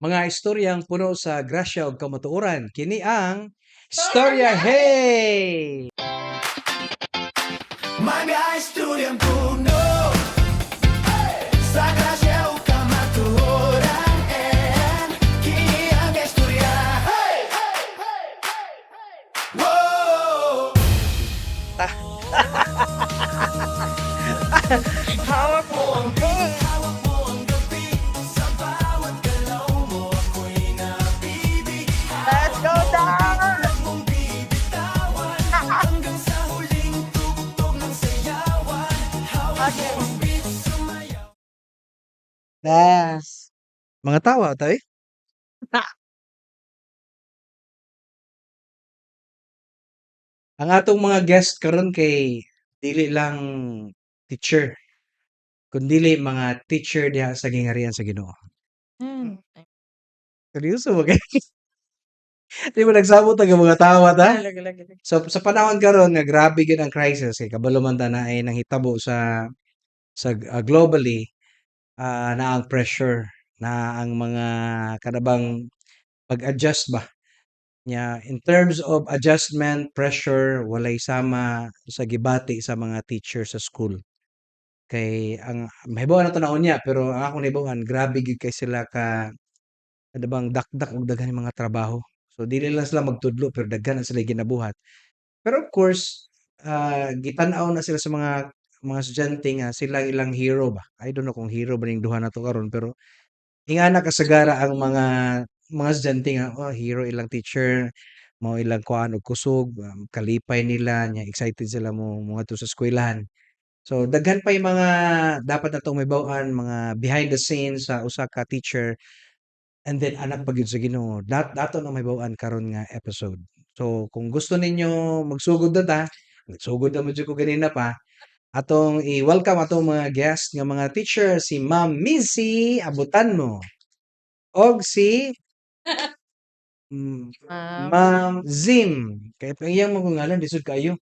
Mga istoryang puno sa grasya ug kamatuoran. Kini ang Storya Hey! Mga istoryang puno sa grasya ug kamatuoran, and kini ang istorya. Hey! Whoa! Hawak mo ang Hawak mo ang gabi. Sa bawat galaw mo, ako'y nabibig. Let's go, Dad! Huwag mong bibitawan hanggang sa huling tugtog ng sayawan. Hawak mo ang beat, sumayaw. Yes. Mga tawa tayo. Ang atong mga guest karon kay dili lang teacher, kundili mga teacher diha sa gingarian sa Ginoo. Seryoso ba kay? Di ba nagsabot ang mga tawa ta? Lagi, lagi, lagi. So sa panahon karon nga grabe gyud ang crisis kay kabalo man ta naay nanghitabo sa globally, naa ang pressure, naa ang mga kanabang pag-adjust ba. Nya in terms of adjustment, pressure, walay sama sa gibati sa mga teacher sa school. Kay ang mahibaw-an nato na unya, pero ang akong nahibaw-an, grabe gyud kay sila ka kanabang dakdak og daghan mga trabaho. So dili lang sila magtudlo pero daghan na sila ginabuhat. Pero of course, gitan-aw na sila sa mga estudyante nga sila ilang hero ba. I don't know kung hero ba ning duha nato karon, pero ingana kasagara ang mga estudyante nga, oh, hero ilang teacher, mao ilang kuan og kusog, kalipay nila nya, excited sila mo moadto sa eskwelahan. So daghan pa yung mga dapat natong mahibaw-an, mga behind the scenes sa usa ka teacher and then anak pa gyud sa Ginoo. Dato na mahibaw-an karon nga episode. So kung gusto ninyo magsugod na ta, nagsugod na man jud ko ganina pa, atong i-welcome atong mga guest nga mga teacher, si Ma'am Missy Abutanmo og si Ma'am. Ma'am Zim. Kay ang iyang mga ngalan lisod kaayo.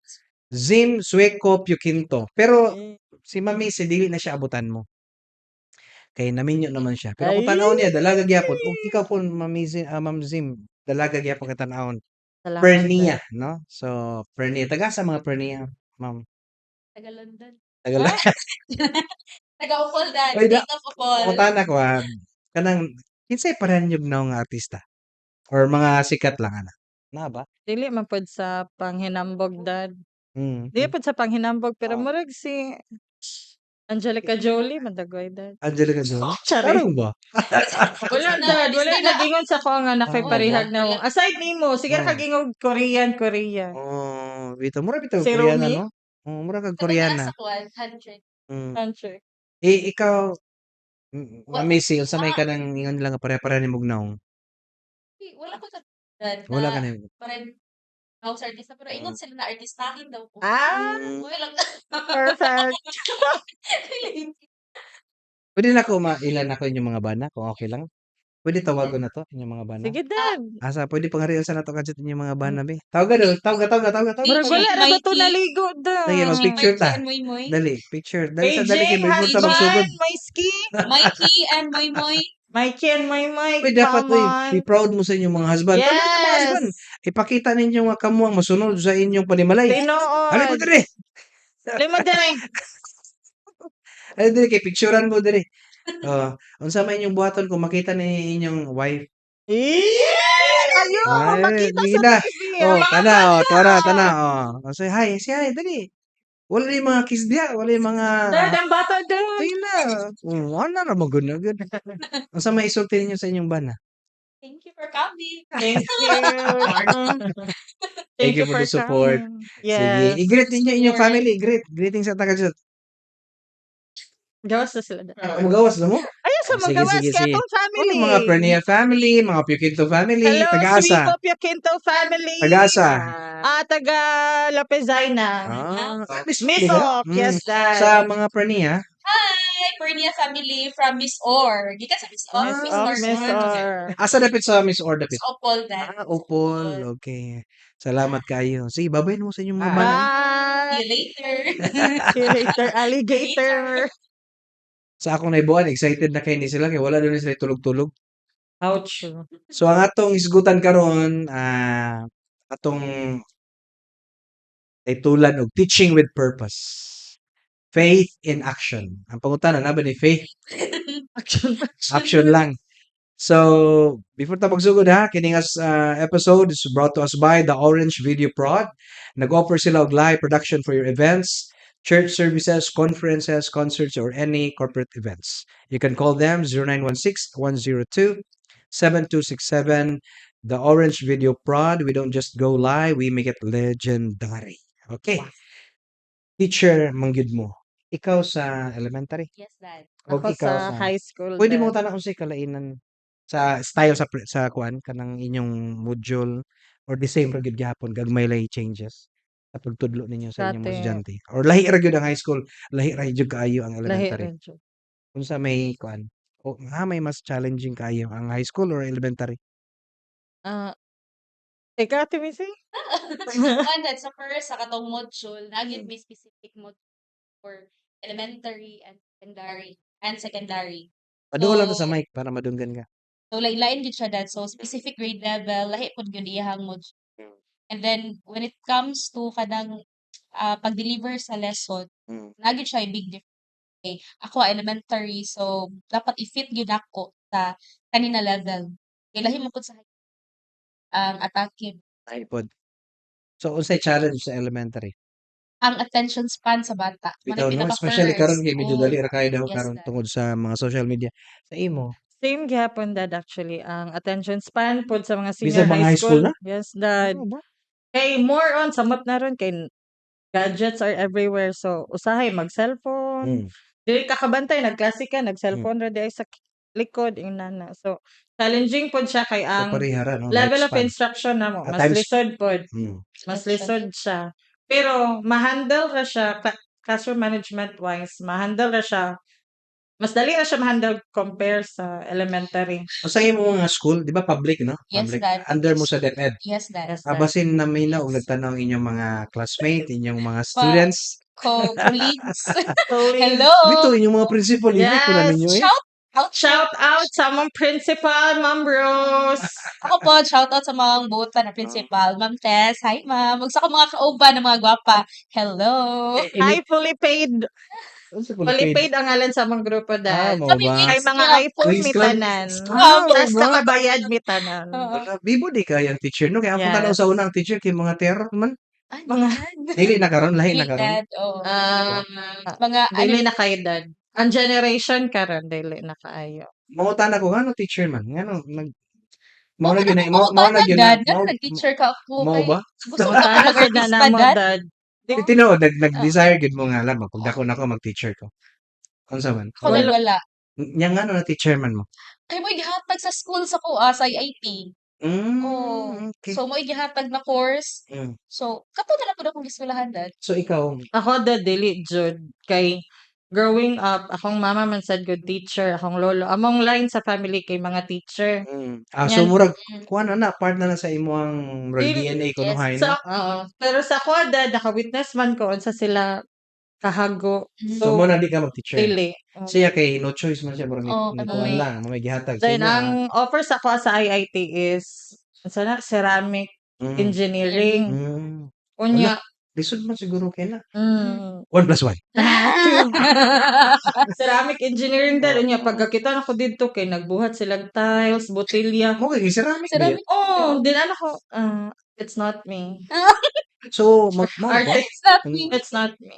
Zim Sueco Piuquinto. Pero si Ma'am Missy dili na siya abutan mo. Kay naminyo naman siya. Pero kung Ay! tan-awon niya, dalaga gyapon. Ug ikaw po, Ma'am Missy, Ma'am Zim, dalaga gyapon ka tan-awon. Salamat, Pernia, Dad. no? So, Pernia. Taga sa mga Pernia, ma'am? Taga London. Taga Taga Opol, Dad. Oy, da State of Opol. pangutana ko, ah, kanang kinsay pareha now nga artista or mga sikat lang ana? Naa ba? Dili man pod sa panghinambog, Dad. Dili pod sa panghinambog, pero murag si Angelica Jolie man dagoy, Dad. Angelica Jolie? Charing. Tarong ba? Wala, Dad. Wala nagingon sa ko nga nakay parehag na mo. Aside nimo, sige kag ingog Korean, Korean. Oh, bitaw mura bitaw Si Koreana, Rumi? no? Oh, mura kag Kanang Koreana. nasa kuan, handshake. Handshake. Eh, ikaw, Ma'am Missy, unsa may kanang ingon lang nga pareha-pareha nimog nawong? Eh, wala ko sa Dad Wala na ka na. parang house artista, pero ingon sila na artistahin daw ko. Ah, Wala lang. Perfect. Pwede na ko mailan ako inyong mga bana kung okay lang? Pwede tawagon na to inyong mga bana? Sige, Dad. Asa pwede pangarian sa nato kadjut inyong mga bana be. Tawagan daw, tawaga, tawaga, tawaga, tawaga. Murag wala ra ba to Mikey. naligo, Dad? Sige, mag-picture ta. Mikey and Moy Moy. Dali, picture. Dali sa AJ, dali kay before ta magsugod. husband, my ski. Mikey and Moy Moy. Mikey and my Mike, Uy, dapat come uy, on. be proud mo sa inyong mga husband. Tama sa mga husband. Ipakita ninyo nga kamo ang mosunod sa inyong panimalay. Tinuod. Dali mo diri. Lima diri. Dali diri kay picturean mo diri. Oh, unsa may inyong buhaton kung makita ni inyong wife? Eh, ayo, Ay, makita sige sa na. TV. Oh, Mga tana, oh, bata. tara, tana, oh. Oh, say hi, dali. Wala yung mga kiss diha, wala yung mga Dad, ang bata, Dad. Sige na. Oh, wala ra man gud na gud. Unsa may isulti ninyo sa inyong bana? Thank you for coming. Thank you. Thank you for the support. Coming. Sige, Yes. i-greet ninyo inyong Support. family, greet. Greetings sa taga dyan. Gawas na sila, Dad. Ah, magawas na mo? Ayaw sa Sige, magawas sige, kay sige. atong family. Oh, mga Pernia family, mga Piuquinto family, Hello, taga-asa. Suico Piaquinto family. Taga-asa. Ah, taga Lapezaina. Ah, Miss Misok, yes, Dad. Sa mga Pernia, Hi, Pernia family from Miss Orr. Gikan sa Miss Orr. Ah, Miss Oh, Orr. Miss Or. Asa dapit sa Miss Or dapit? Miss Opol, Dad. Ah, Opol. Okay. Salamat kayo. Sige, babayin mo sa inyong mga Ah. bana. See Bye. you later. See you later, alligator. Sa akong naibuan, excited na kayo ni sila kay wala doon sila tulog-tulog. Ouch. So ang atong hisgutan karon, atong titulan og "Teaching with Purpose. Faith in Action." Ang pangutana, naa ba ni faith? Action. Action lang. So, before ta magsugod ha, kini nga episode is brought to us by The Orange Video Prod. Nag-offer sila og live production for your events, church services, conferences, concerts, or any corporate events. You can call them 0916-102-7267. The Orange Video Prod, we don't just go live, we make it legendary. Okay. Teacher man gyud mo. Ikaw sa elementary? Yes, Dad. Og Ako ikaw sa high school, Pwede mo Dad. Tan-aw unsay kalainan sa style sa kuan, kanang inyong module, or the same ra gyud gihapon, gagmay lay changes sa pagtudlo ninyo sa inyong mga Dati estudyante, or lahi ra gyud ang high school, lahi ra gyud kaayo ang Lahi elementary? ra jud. Unsa may kuan o nga may mas challenging kaayo, ang high school or elementary? Ah, ikaw, Ate Missy? Kuan, Dad, sa first, sa katong module, naa gyud may specific module for elementary and secondary. Paduol lang ta sa So mic para madunggan ka. So lain-lain gyud siya, Dad. So specific grade level, lahi pud gyud iyahang module. And then when it comes to kanang pag-deliver sa lesson, naa gyud siya big difference. Kay ako elementary, so dapat i-fit gyud nako sa kanina level. Kay lahi man pud sa ang atake. Lahi pod. So unsay challenge sa elementary? Ang attention span sa bata. Mao Bitaw na no, especially karon pinaka-first. Kay medyo Oh, dali ra kaayo daw yes, karon Dad. Tungod sa mga social media. Sa imo? Same gihapon, Dad, actually, ang attention span pod sa mga Bisag senior mga high high school school. na? Yes, Dad. Ano ba? Kay more on samot na ron kay gadgets are everywhere. So usahay mag-cellphone, dili ka kabantay, nagklase ka, nag-cellphone ra diay sa likod, ingana. So challenging pod siya kay So ang pareha ra no, level of lifespan. Instruction namo At mas times lisod pod. Mas lisod siya. Pero ma-handle ra siya classroom management wise, ma-handle ra siya. Mas dali ra siya ma-handle compare sa elementary. Sa imo nga school, di ba public, no? Yes, Public. Dad. Under mo sa DepEd. Yes, Dad. Yes, Ah, Dad. basin naminaw og nagtanaw ang inyong mga classmate, inyong mga students. Co-colleagues. Colleagues. Hello! Bitaw inyong mga principal, hindi ko na Yes. ninyo eh. Shout out. Shout out sa among principal, Ma'am Rose. Ako po, shout out sa mga buta na principal, Ma'am Tess. Hi, ma'am. Ug sa akong mga kauban na mga gwapa. Hello. Eh, Hi, fully paid. Unsa Fully paid ang ngalan sa among grupo, Ah, Dad. mao Kami ba? wings Kay mga club. iPhone Wings mi club? tanan. Ah, mao Tas ba? nakabayad mi tanan. Oo. Wala, bibo di kay ang teacher no, kay akong tan-aw sa unang teacher kay mga terror man. Ah, Mga dad. Dili na karon, lahi na Dili, karon. Dad. Oo. Ah, Mga ano dili na kay Dad. Ang generation karon dili na kaayo. Mangutana ko ngano teacher man, ngano nag mao Mao na na gyud na mao mangutana, na gyud na Dad. Ngano mao nag-teacher ka ako mao kay ba? gusto ko Mangutana ka sad na mag-artista, namo, Dad. Dad. Di tinuod nag-desire gyud mo nga alam mo pag dako na ako mag-teacher ko. Unsa man? Ako, Dad, wala. Nya ngano na teacher man mo? Kay mo'y gihatag sa school sa kuha sa IIT. Oo. Okay. So mo'y gihatag na course. So kato na lang pud akong gieskwelahan, Dad. So ikaw? Ako, Dad, dili jud kay growing up akong mama man sad good teacher, akong lolo, among line sa family kay mga teacher. Ah, so Yan. murag kuan na na, part na na sa imong murag Dili DNA kunohay Sa no? oo, pero sa ako, Dad, naka-witness man ko unsa sila kahago. So So mo na di ka mag-teacher. Dili. Siya kay no choice man siya, murag Oo, ni kanang kuan may lang, may gihatag sa Then inyo ah. ang offer sa ako sa IIT is unsa na, ceramic engineering. Wala, Unya lisod man siguro kay na. 1 plus 1. Ceramic engineering, Dad, unya pagkakita nako didto kay nagbuhat silang tiles, botelya. Mo kay ceramic ba Ceramic. Oh, din ano ko, ah, it's not me. So mag mao ba? Arte. It's not me. It's not me.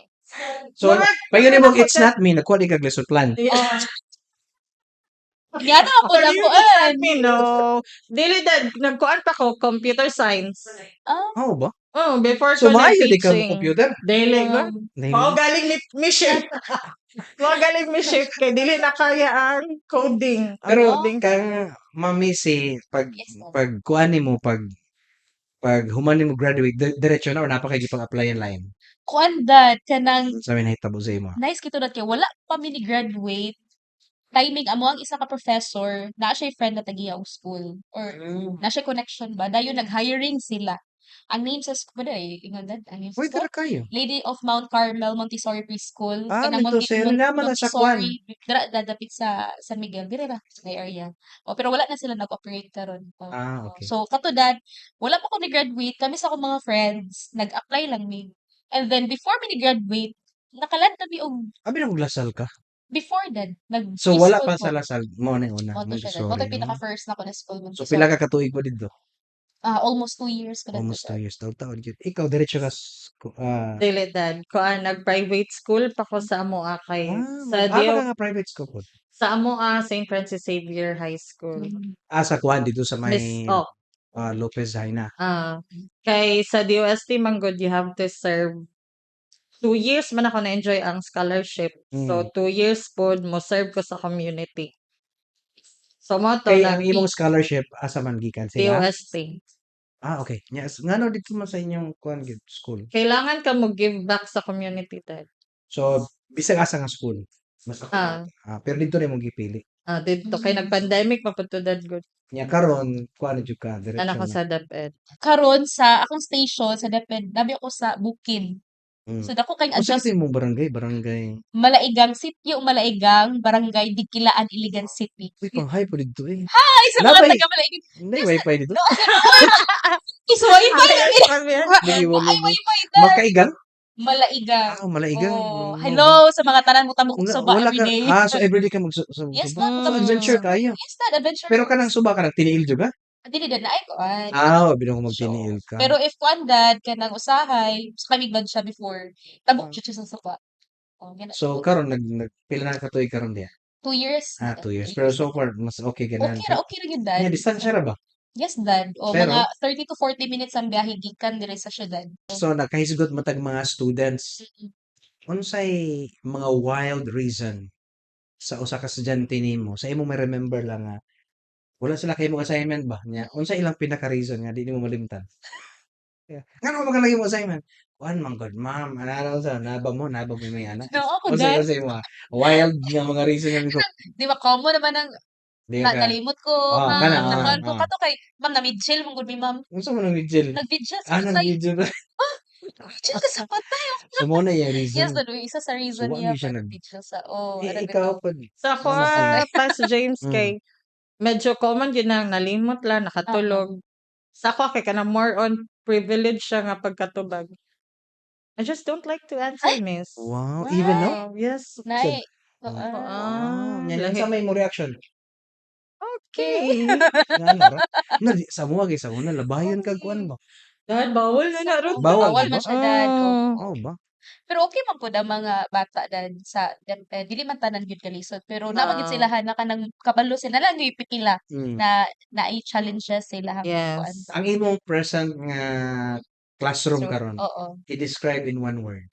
So Murag paingon nimo ano "It's ko not me," nagkuha di kag lesson plan. Yeah. Nga na po na It's ko not me, no. Dili, Dad, nagkuan pa ko computer science. Ah. Mao ba? Oh, before So ko maayo di ka mo nag-teaching. computer? Dili ba? Dili. Mao galing mi shift. Mao galing mi shift kay dili na kaya ang coding. Ang Pero coding. kang mami si pag Yes, Dad. Pag kuan nimo, pag human nimo graduate, diretso na or naa pa kay gipang-applyan lain? Kuan, Dad, kanang Unsa may nahitabo sa imo? Nice kito, Dad, kay wala pa mi ni graduate. Timing amo ang isa ka professor, naa siya friend na tagiya og school or naa siya connection ba, dayon nag-hiring sila. Ang name sa school ay ingon dad, ang name sa Uy, school? dira kayo. Lady of Mount Carmel Montessori Preschool. Ah, Kanang Montessori naman na sa kwan. Montessori dira dadapit sa San Miguel, diri ra sa may area. Oh, pero wala na sila nag-operate karon. Oh. Ah, okay. So kato dad, wala pa ko ni-graduate, kami sa akong mga friends, nag-apply lang mi. And then before mi ni-graduate, naka-land na mi og Abi na kog La Salle ka? Before that, nag So wala preschool pa ko. sa La Salle, mao na yung una, Mao to siya dad. Mao Montessori, to pinaka no? first nako na school, So Montessori. pila ka katuig pa didto? Ah, almost 2 years ko dadto Almost 2 dad. years. Taon-taon gyud. Ikaw diretso ka Dili dad, kuan, nag-private school pa ko sa amoa kay sa Ah, Dio ka nga private school pod? Sa amoa, St. Francis Xavier High School. Ah, sa kuan dito sa Miss may oh. Lopez Jaena. Ah, kay sa DOST man gud, you have to serve 2 years man ako na-enjoy ang scholarship. So 2 years pod mo serve ko sa community. So mo to Kay ang nag imong scholarship asa man gikan sila? DOST. Ah, okay. Nya ngano dito man sa inyong kuan gyud school? Kailangan ka mo give back sa community dad. So bisag asa nga school mas ako Ah. ah, pero didto na imong gipili. Ah, didto kay nag-pandemic pa pud to dad gud. Nya karon kuan na jud ka, Ana diretso ko na. sa DepEd. Karon sa akong station sa DepEd, nabi ako sa Bukid. So dako kayong Unsa adjust kasi imong barangay? Barangay Malaigang Sitio Malaigang, Barangay Dikilaan, Iligan City. Uy, pang high po didto eh. Hi sa mga Napay taga Malaigan. Nay wifi dito? No, is wifi. Dili mo Ay, wifi dad. Makaigang? Malaigang. Ah, Malaigang. Oh, Mao ba? hello sa mga tanan mo tambok Wala suba wala ka everyday. ah, so everyday ka mag Yes, suba. dad, So mutabok adventure suba. kayo. Yes, dad, adventure. Pero kanang suba kanang tiniil jud ka? Dili dad naay kuan. Ah, abi nako So, magtiniil ka. pero if kuan dad kanang usahay, sa kami bad siya before, tabok jud siya sa suba. Oh, gana. So karon nag, nag pila na ka tuig karon diya? 2 years. Ah, na, 2 years. 2 Pero years. so far mas okay ganahan Okay ka? ra, okay ra gyud dad. Nya distansya ra ba? Yes, dad. O Pero mga 30 to 40 minutes ang biyahe gikan diri sa syudad. So nakahisgot matag mga students. Unsay mga wild reason sa usa ka estudyante nimo sa imong ma-remember lang nga wala sila kay imong assignment ba nya unsa ilang pinaka reason nga di nimo malimtan? Yeah. Ngano man ka lagi mo assignment? Kuan man gud, ma'am, ana unsa naba mo may ana? No, ako Unsay dad. unsay mga wild nga mga reason nga ko? Di ba common naman ang Di na, ka. nalimot ko, Ah, ma'am, kana nakuan ko ah. kato kay ma'am na mid-chill man gud mi, ma'am. Unsa man ang mid-chill? Nag-video sa Ah, patay. nag-video ba? Chill ka sa patay. So mo na yung reason. Yes, dad, isa sa reason So, wa niya gyud siya pa nag nag-video sa oh, Eh, ara ikaw bitaw. pod. Sa ako, Ano ah, Pas James, kay medyo common yun ang nalimot lang, nakatulog. Sa ako kay kanang more on privilege siya nga pagkatubag. I just don't like to answer, miss. Wow, even now? Oh, yes. Nay. So, Oo. Ah, wow. Nya lahi. unsa may mo reaction? Okay. Ngano ra? Na di sa mo sa una labayon kag kuan ba? Dad, bawal na na ron. Bawal Bawal ba? man siya dad. Ah. Oo. Oh ba? Pero okay man pud ang mga bata dad sa DepEd. Dili man tanan gyud kalisod pero naa man gyud Ah. sila na kanang kabalo sila na lang gyud pipila na naay challenges sila kuan. Yes. Ang imong present nga classroom So, karon, oo. i-describe in one word.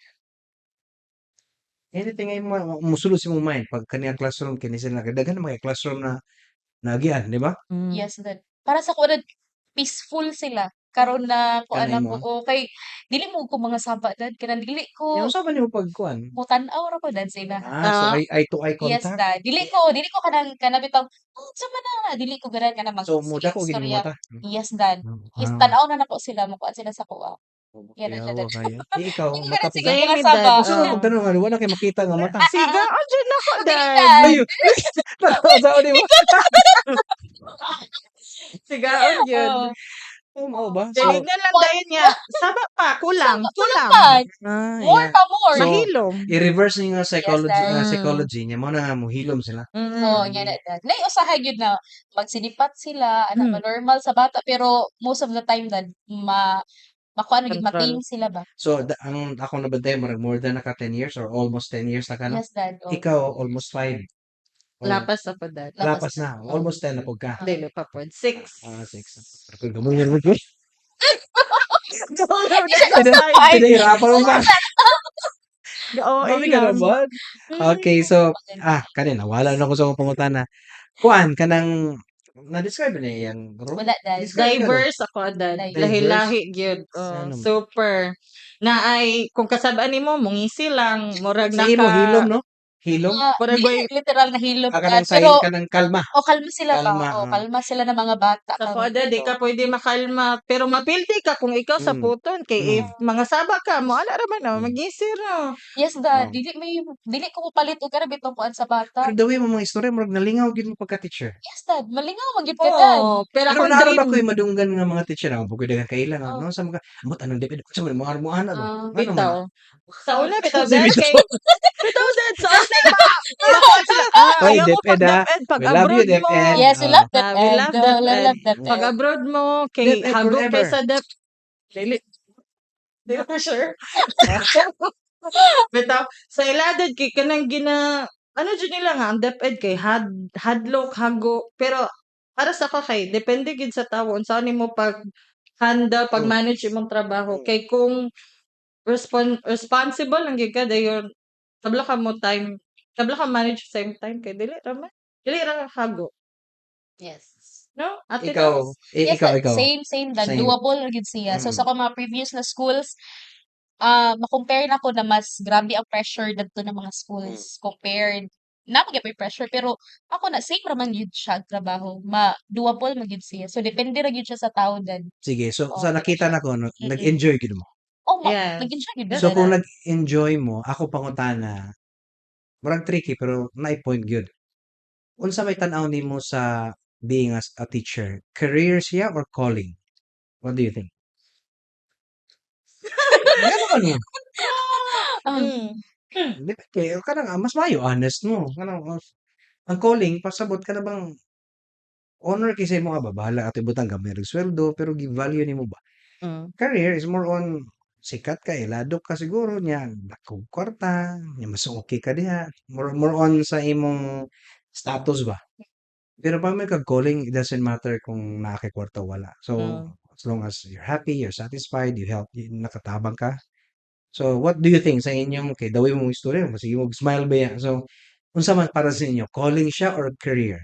Anything ay mo musulod sa imong mind pag kani ang classroom kini sila daghan man kay classroom na naagian, di ba? Mm. Yes, dad. Para sa kuan peaceful sila karon na kuan Kanay ako mo? o kay dili mo ko mga saba dad kanang dili Nya ko unsa man nimo pagkuan? mutan-aw ra ko dad sila. Ah, so Ah. eye eye to eye Yes, contact. dad. Dili ko kanang kanang bitaw, "Oh, unsa man na?" Dili ko ganan kanang mag So mo sige dako gid imong istorya. mata? Yes, dad. Yes, Ah. tan-aw na nako sila, mukuan sila sa kuha. Yan na siya Yawa dad. kayo. Eh, ikaw Hindi ko mata ganan pud sige ka? Same mga with saba. dad. Unsa man Ah. pagtan-aw nga wala kay makita nga mata? Siga oh, dyan ako, Dili, dad. dad. Ayo. Unsaon nimo? Sigaon yun. Oo. Oh, mao ba? Dili So na lang dayon niya. Saba pa, kulang, Saba, kulang kulang. pa. Ah, More yeah. pa more. So, Mahilom. i-reverse niyo nga Yes, psychology dad. nga psychology niya mo na nga mohilom sila. Oo, nga na dad. Nay usahay gyud na magsinipat sila, ana Mm. ba normal sa bata pero most of the time dad ma makuan gyud Control. ma-tame sila ba. So, ang akong nabantay murag more than naka 10 years or almost 10 years na ka, no? Yes, dad. Oh. Ikaw almost 5. Or Lapas na po, dad. Lapas lapas na, na. almost 10 na pud ka. Dili pa po. 6. Ah, 6. Pero gamay mo gyud. Five. Pinahirapan mo pa. Oo, Mami ka lang. na ba? Okay, so kanin nawala na ko sa akong pangutana. Kuan kanang na-describe na iyang room? Wala, dad. Describe ka, no? Diverse ako, dad. Diverse. Lahi-lahi gyud. Oh, Ano? super. Na ay kung kasab-an nimo mungisi lang, murag Sa imo naka hilom, no? Hilom? Murag Dili literal na hilom, Ah, Dad, kanang pero sign, kanang kalma. O kalma sila ba? Kalma, O ah. kalma sila ng mga bata Sa karon. kuada di ka pwede makalma, pero mapilti ka kung ikaw sa puton kay if mga saba ka mo ala ra man oh, magisi ra. Yes, Dad, Oh. dili ko mopalit og kana bitong kuan sa bata. Pero the way mo mga istorya, murag nalingaw gyud mo pagka-teacher. Yes, Dad, malingaw man gyud ka, Dad. Oo, pero Pero akong naa ra ba dream ko'y madunggan nga mga teacher ako pud daghang kaila nga Oh. no sa mga ambot anong DepEd, unsa man mga muana ba? Ah. Ngano man? Bitaw. Sa una bitaw, Kasi Dad, bitaw. kay bitaw, Dad, sa una makuha sila, ah, Oy, ayaw ko DepEd pag ah. DepEd, pag We love you, abroad mo. DepEd. Yes, we Ah. love Ah, we DepEd. love We DepEd. love DepEd. Pag abroad mo kay DepEd hago kay forever. sa Dep dili di ko sure. Bitaw sa ila, Dad, kay kanang gina ano jud nila nga ang DepEd kay hadlok hago, pero para sa ako kay depende gid sa tawo unsaon nimo pag handle, pag manage imong trabaho, kay kung responsible lang gyud ka, dayon kabalo ka mo time, kabalo ka manage sa imong time, kay dili ra man dili ra hago. Yes. No? Ate Ikaw, Nels? eh, Yes, ikaw, ikaw. Same, same, Dad. Same. Doable ra gyud siya. So, sa akong mga previous na schools, ma-compare nako na mas grabe ang pressure dadto ng mga schools compared na gyud pressure, pero ako na same ra man gyud siya ang trabaho, ma doable man gyud siya. So depende ra gyud siya sa tao, Dad. Sige, so Oo, sa pero nakita siya. nako no, nag-enjoy gyud mo. Oh, ma Yes. nag-enjoy gyud So ko, kung Dad. nag-enjoy mo, ako pangutana, murag tricky pero naay point gyud. Unsa may tan-aw nimo sa being as a teacher? Career siya or calling? What do you think? Ngano man mo? Ah. Depende, kanang mas maayo honest mo. Kanang ang calling pasabot ka na bang honor kay sa imo nga ba, bahala ato ibutang gamay rag sweldo pero gi-value nimo ba? Career is more on sikat ka, iladok ka siguro nya dakog kwarta, nya mas okay ka diha. More on sa imong status ba. Pero pag may kag calling, it doesn't matter kung naa kay kwarta o wala. So, as long as you're happy, you're satisfied, you help, nakatabang ka. So, what do you think sa inyong, kay the way mong istorya, sige mo smile ba ya? So, unsa man para sa inyo, calling siya or career?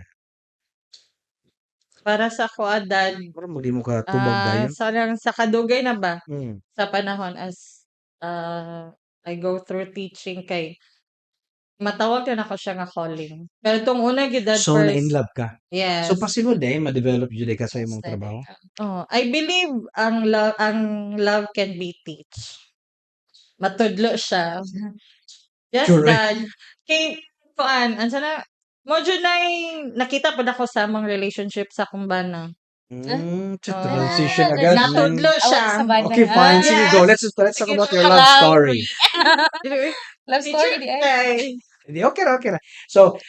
Para sa ako, Dad, Mura mo di mo ka tubag dayon. Sa lang sa kadugay na ba sa panahon as I go through teaching, kay matawag na nako siya nga calling. Pero tong una gyud, Dad, So, na in first love ka? Yes. So, possible din ma-develop jud ka sa imong Yes, trabaho? Oh, I believe ang love can be teach. Matudlo siya. Yes, Sure, eh. Dad. Kay kuan, ansa na mo jud nay nakita pud ako sa among relationship sa akong bana. Sa Oh. transition agad. Natudlo siya. Awat sa bana. Okay, fine. Sige, go. Let's talk Sige, about your love story. Love story di ay. Kay Hindi, okay ra, okay ra. So,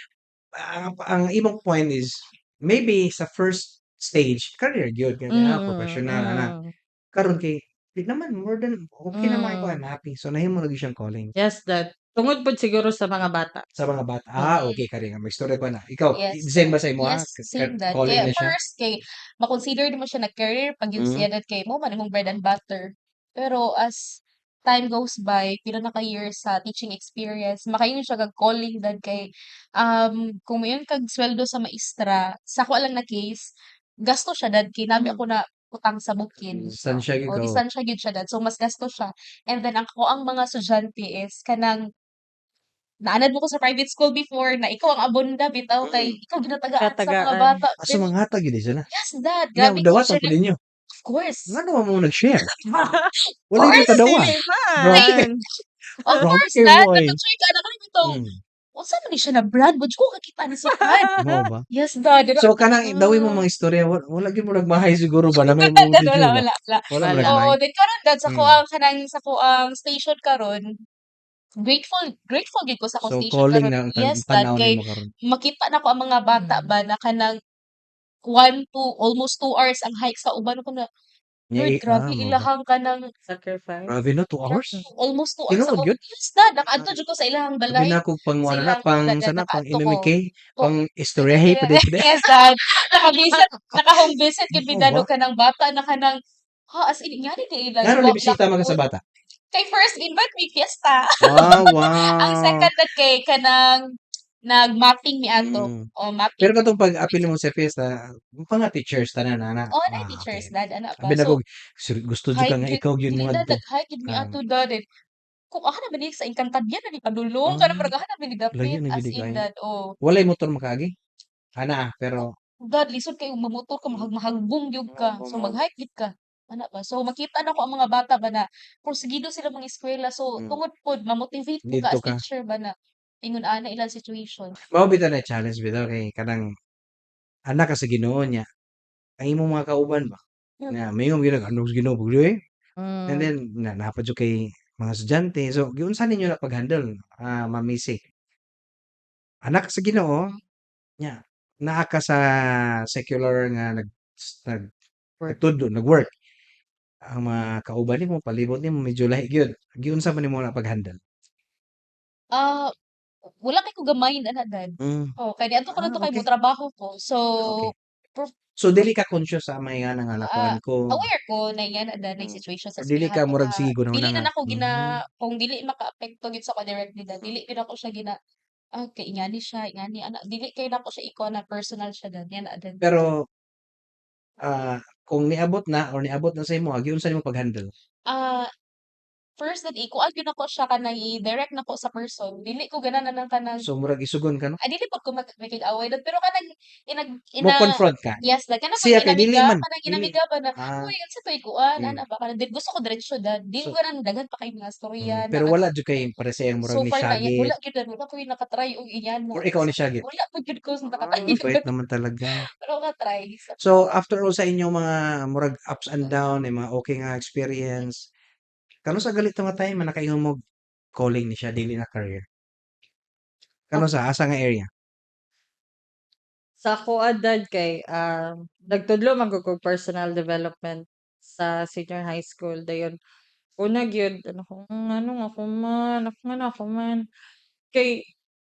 ang imong point is, maybe sa first stage, career gyud kay professional ana. Karon kay di naman more than okay naman ko, I'm happy. So nahimo na gyud siyang calling. Yes, Dad. Tungod pud siguro sa mga bata. Sa mga bata. Ah, okay kari nga magstorya ko na. Ikaw, Yes. same ba sa imo ha? Yes, same, Dad. Calling Kaya na siya? first kay ma-consider mo siya na career pag yun siya, Dad, kay mo man imong bread and butter. Pero as time goes by, pila na ka years sa teaching experience, makaingon siya kag calling, Dad, kay kung moingon kag sweldo sa maestra, sa ako lang na case, gasto siya, Dad, kay nami ako na utang sa bukid. Distansya gyud O ka. Distansya gyud siya, Dad. So mas gasto siya. And then ang ako ang mga estudyante is kanang naanad mo ko sa private school before na ikaw ang abonda bitaw kay ikaw ginatagaan sa mga Katagaan. bata. Ah, so manghatag gyud sila. Yes, Dad. Nya Grabe dawatan siya. pud ninyo. Of course. Ngano mo nag-share? Wala gyud Course. kadawa. Dili Grabe. man. Of Grabe course, kayo Dad. mo ay. Naka-try ka na kami bitong unsa man ni siya na brand? Wala ko kakita ni sa brand. Mao ba? Yes, Dad. So kanang dawi mo mga istorya, wala gyud mo nagmahay siguro ba na may mong Dad, teacher wala, ba? wala, wala. Wala mo Wala. nagmahay. Oo, then karon, Dad, sa kuang kanang sa kuang station karon, grateful grateful gyud ko sa akong So station calling karon. na ang Yes, Dad, tan-aw kay nimo karon. makita nako ang mga bata ba na kanang 1 to almost 2 hours ang hike sa uban ko na Nya Lord, grabe mao ba? ilahang kanang Sacrifice. Grabe no, 2 hours? Almost 2 hours Tinuod ako. gyud? Yes, Dad, nakaadto jud ko sa ilahang Sabi balay. na akong pang Sa ano na, ilang pang dad, sana pang nakaadto ko. inumin kay, Oh, pang istoryahe pwede pwede. Yes, Dad. Naka-visit, naka-home visit gid mi, Mao Dad, ba? og kanang bata na kanang ha, as in ngani di ila Ngano ni bisita man ka sa bata? Kay first invite mi fiesta. Ah, Ang wow. second, Dad, kay kanang nag-mapping mi ato. O mapping. Pero katong pag-apil mo sa fiesta, mga teachers tanan ana. Oh, na Ah, teachers, okay. Dad, ana ba. Abi na So ko gusto jud ka hike nga jud ikaw gyud dili, mo Dad, adto. nag-hike gid mi Ah. ato, Dad. Eh. Kung aha na ba ni sa Encantadia na ni padulong kana, Ah, murag aha na ba ni layo dapit, na as gyud in kaayo. dad, oh. Walay motor makaagi? Ana, pero Dad, lisod kaayo mamotor ka, mahagbong gyud ka. So mag-hike gyud ka. Ana ba? So makita nako ang mga bata ba na porsigido sila mga eskwela. So tungod pod ma-motivate po ka Didto as ka. teacher ba na ingon ana ilang situation. Mao bitaw na challenge bitaw kay kanang anak ka sa Ginoo niya. Ang imong mga kauban ba nga maingon gyud nag sa Ginoo pag eh. And then na naa pa jud kay mga estudyante. So giunsa ninyo na pag-handle, Ma'am Missy? Anak ka sa Ginoo nya naa ka sa secular nga nag nag Work. nagtudlo, nag-work. Ang mga kauban nimo, palibot nimo medyo lahi gyud. Giunsa man nimo na pag-handle? Ah, wala kay ko gamay ana, dad. Oh, kay niadto ko na to kay motrabaho ko. So So dili ka conscious sa mga nga nakuan ko. Aware ko na yan na situation sa Or dili ka eskwelahan murag baka sige guna dili nga. na nako gina kung dili makaapekto gyud sa ako directly, dad, dili gyud ako siya gina, kay ingani siya, ingani ana, dili kay nako siya ikuan na personal siya, dad, yan dad. Pero kung niabot na or niabot na sa imo, giunsa nimo pag-handle? First dad, ikuan gyud nako siya kanang i-direct nako sa person. Dili ko ganahan ng kanang So murag isugon ka, no? Ay, dili pod ko makig-away, dad, pero kanang inag Mo ina confront ka? Yes, dad, kanang Siya kay dili inamiga man, kanang dili. inamiga ba na, "Uy, unsa toy kuan?" Ana ba, kanang gusto ko diretso, dad. Di ko So ganahan daghan pa kay mga storya na pero ano. wala jud kay pareseyang murag So ni far na syagit? wala gyud, dad, wala koy naka-try og ingana. Or ikaw ni syagit? Wala pa gyud ko Ah, naka-try. bait naman talaga. Wala ko ka-try. So after all sa inyong mga murag ups and down, ay mga okay nga experience, kanus-a gali to nga time nga nakaingon mo calling ni siya, dili na career? Kanus-a, asa nga area? Sa akoa, dad, kay nagtudlo man gud kog personal development sa senior high school, dayon una gyud ano ko, nganong ako man, ngano ako man, kay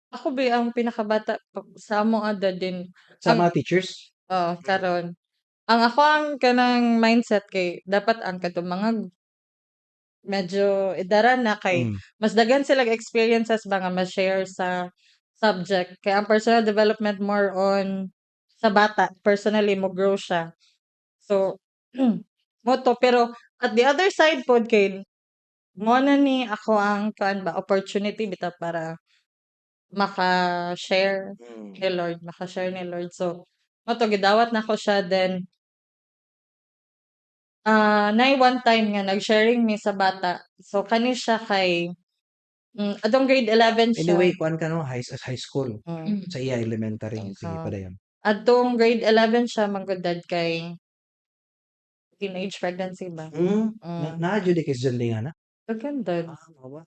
ako ba ang pinakabata sa amo, dad, din Sa ang mga teachers? Oo, karon. Ang akoang kanang mindset kay dapat ang katong mga medyo edaran na kay mas daghan silag experiences ba nga ma-share sa subject. Kay ang personal development more on sa bata, personally mo grow siya. So mao to, pero at the other side pod kay mao na ni ako ang kuan ba, opportunity bitaw para maka-share ni Lord, maka-share ni Lord. So mao to gidawat nako siya, then naay one time nga nag-sharing mi sa bata. So kani siya kay atong grade 11 siya. Anyway, kuan ka, no, high school. Sa iya elementary. Sige, padayon. Adtong grade 11 siya man gud, dad, kay teenage pregnancy ba. Na naa jud kay estudyante nga na? Daghan, dad. Ah, mao ba?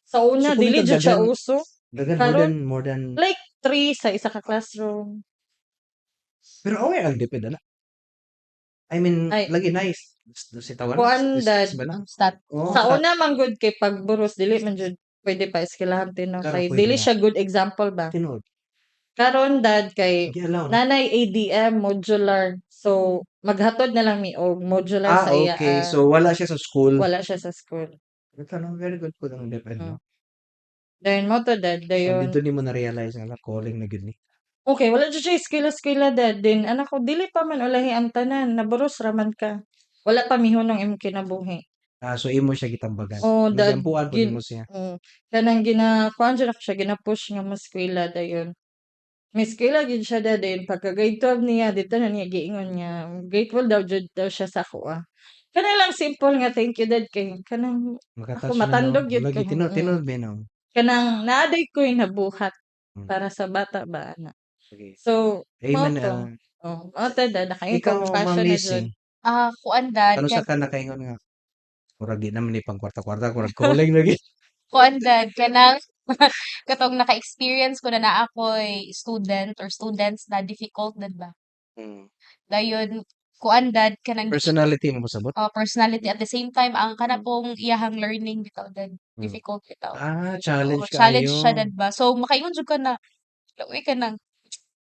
Sa una So kung dili ito jud siya daghan, uso. daghan more Karon than more than like 3 sa isa ka classroom. Pero aware ang DepEd ana? I mean, Ay. lagi nice si tawag na Kuan, dad. statistics ba na? Stat. Oh, Sa stat. una man gud kay pagburos dili man jud pwede pa eskwelahan tino Karon kay pwede dili na. siya good example ba. Tinuod. Karon, dad, kay Gi-allow na. nanay ADM modular. So maghatod na lang mi og modular sa iya. So wala siya sa school. Wala siya sa school. Ito, no, very good po ang DepEd, no? Then mao to, dad, So dayon dito nimo na-realize nga calling na gyud ni. Okay, wala jud siya eskwela-eskwela, dad. Then anak ko, dili pa man ulahi ang tanan, naburos ra man ka. Wala pa mihunong imong kinabuhi. Ah, so imo siya gitambagan. Oh, dad, Nagampuan pud nimo siya. Kanang gina kuan jud ako siya, gina-push nga moeskwela dayon. Moeskwela gyud siya, dad, dayon pagka grade 12 niya didto na niya giingon nga grateful daw jud daw siya sa akoa. Kana lang simple nga thank you, dad, kay kanang ako Maka-touch na, no? matandog gyud Lagi ko. tinuod tinuod ba, no? Kanang naa day ko'y nabuhat para sa bata ba ana. Okay. So mao Amen. to. Oh, mao to, dad, nakaingon Ikaw, kog Ma'am passion na Lizzy. jud. Kuan, dad, Kanus-a ka nakaingon nga murag di naman ni pang kwarta-kwarta, murag calling na gyud? Kuan, dad, kanang katong naka-experience ko na naa ko'y student or students na difficult dad ba. Dayon kuan, dad, kanang Personality mo pasabot? Oh, personality, at the same time ang kana pong iyahang learning bitaw, dad, difficult bitaw. Ah, challenge Oo, challenge siya, kaayo. dad ba. So makaingon jud ka na uy kanang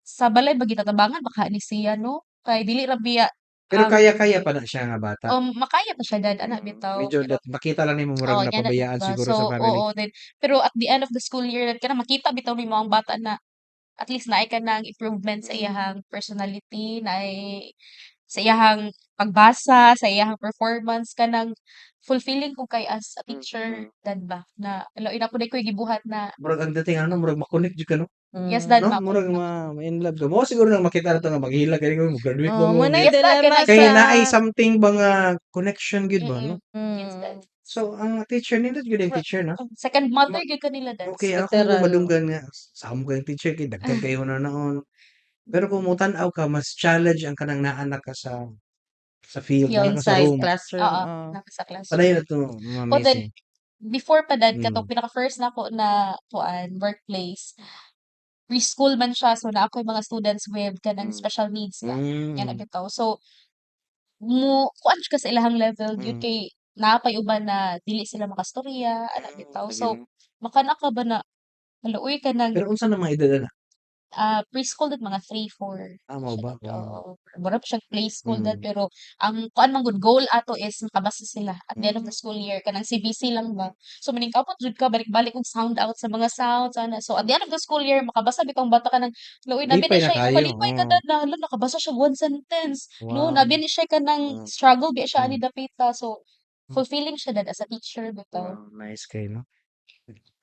sa balay ba gitatabangan ba ka ni siya, no? Kay dili ra biya Pero ang kaya-kaya pa na siya nga bata? Makaya pa siya, dad, ana bitaw. Medyo Pero dat makita lang nimo murag oo, ingana napabayaan ba. siguro So sa family. oo din. Pero at the end of the school year kanang makita bitaw nimo ang bata na at least naay kanang improvement sa iyahang personality, naay Sa iyahang pagbasa, sa iyahang performance, kanang fulfilling ko kay as a teacher, dad ba, na hala na pud ko'y gibuhat na. Murag ang dating ano, murag ma-connect jud ka, no? Yes, dad. No, murag ma in love ka. Mao siguro nang makita nato nga maghilak kaayo ko, mo-graduate ba Oh, mo. mo na Yes, dad, dilemma kanang Kay sa naay something ba nga connection gyud ba, no? Yes, dad. So ang teacher nindot gyud ang teacher, no? Second mother gyud kanila, dad. Okay, ako mo Literal. Madunggan nga sa amo kayong teacher kay daghan kayo na naon. Pero kung motan-aw ka, mas challenge ang kanang naa na ka sa field, Field. naa ka sa Inside room. classroom. Oo, Oh. naa ka sa classroom. Padayon na to, Oh, then amazing. Before pa, dad, katong pinaka first nako na kuan workplace, preschool man siya, so naa ko'y mga students with kanang special needs ba, kana bitaw. So mo kuan jud ka sa ilahang level gyud kay naa pay uban na dili sila makastorya ana bitaw. Lagi So no. makana ka ba na, hala uy, kanang Pero unsa na mga edad ana? Ah, preschool dad, mga 3, 4 Ah, mao siya, ba? dad, oo. Mura pa siyang play school, dad, pero ang kuan man gud, goal ato is makabasa sila at the end of the school year, kanang CBC lang ba. So maningkamot jud ka balik-balik og sound out sa mga sounds ana. So at the end of the school year makabasa bitawng bata, kanang hala uy, nabi Lipay na na siya kaayo, malipay ka, dad, na hala, nakabasa siya one sentence. No, nabi ni siya kanang struggle biya siya ani dapita. So fulfilling siya, dad, as a teacher bitaw. Wow, nice kaayo, no?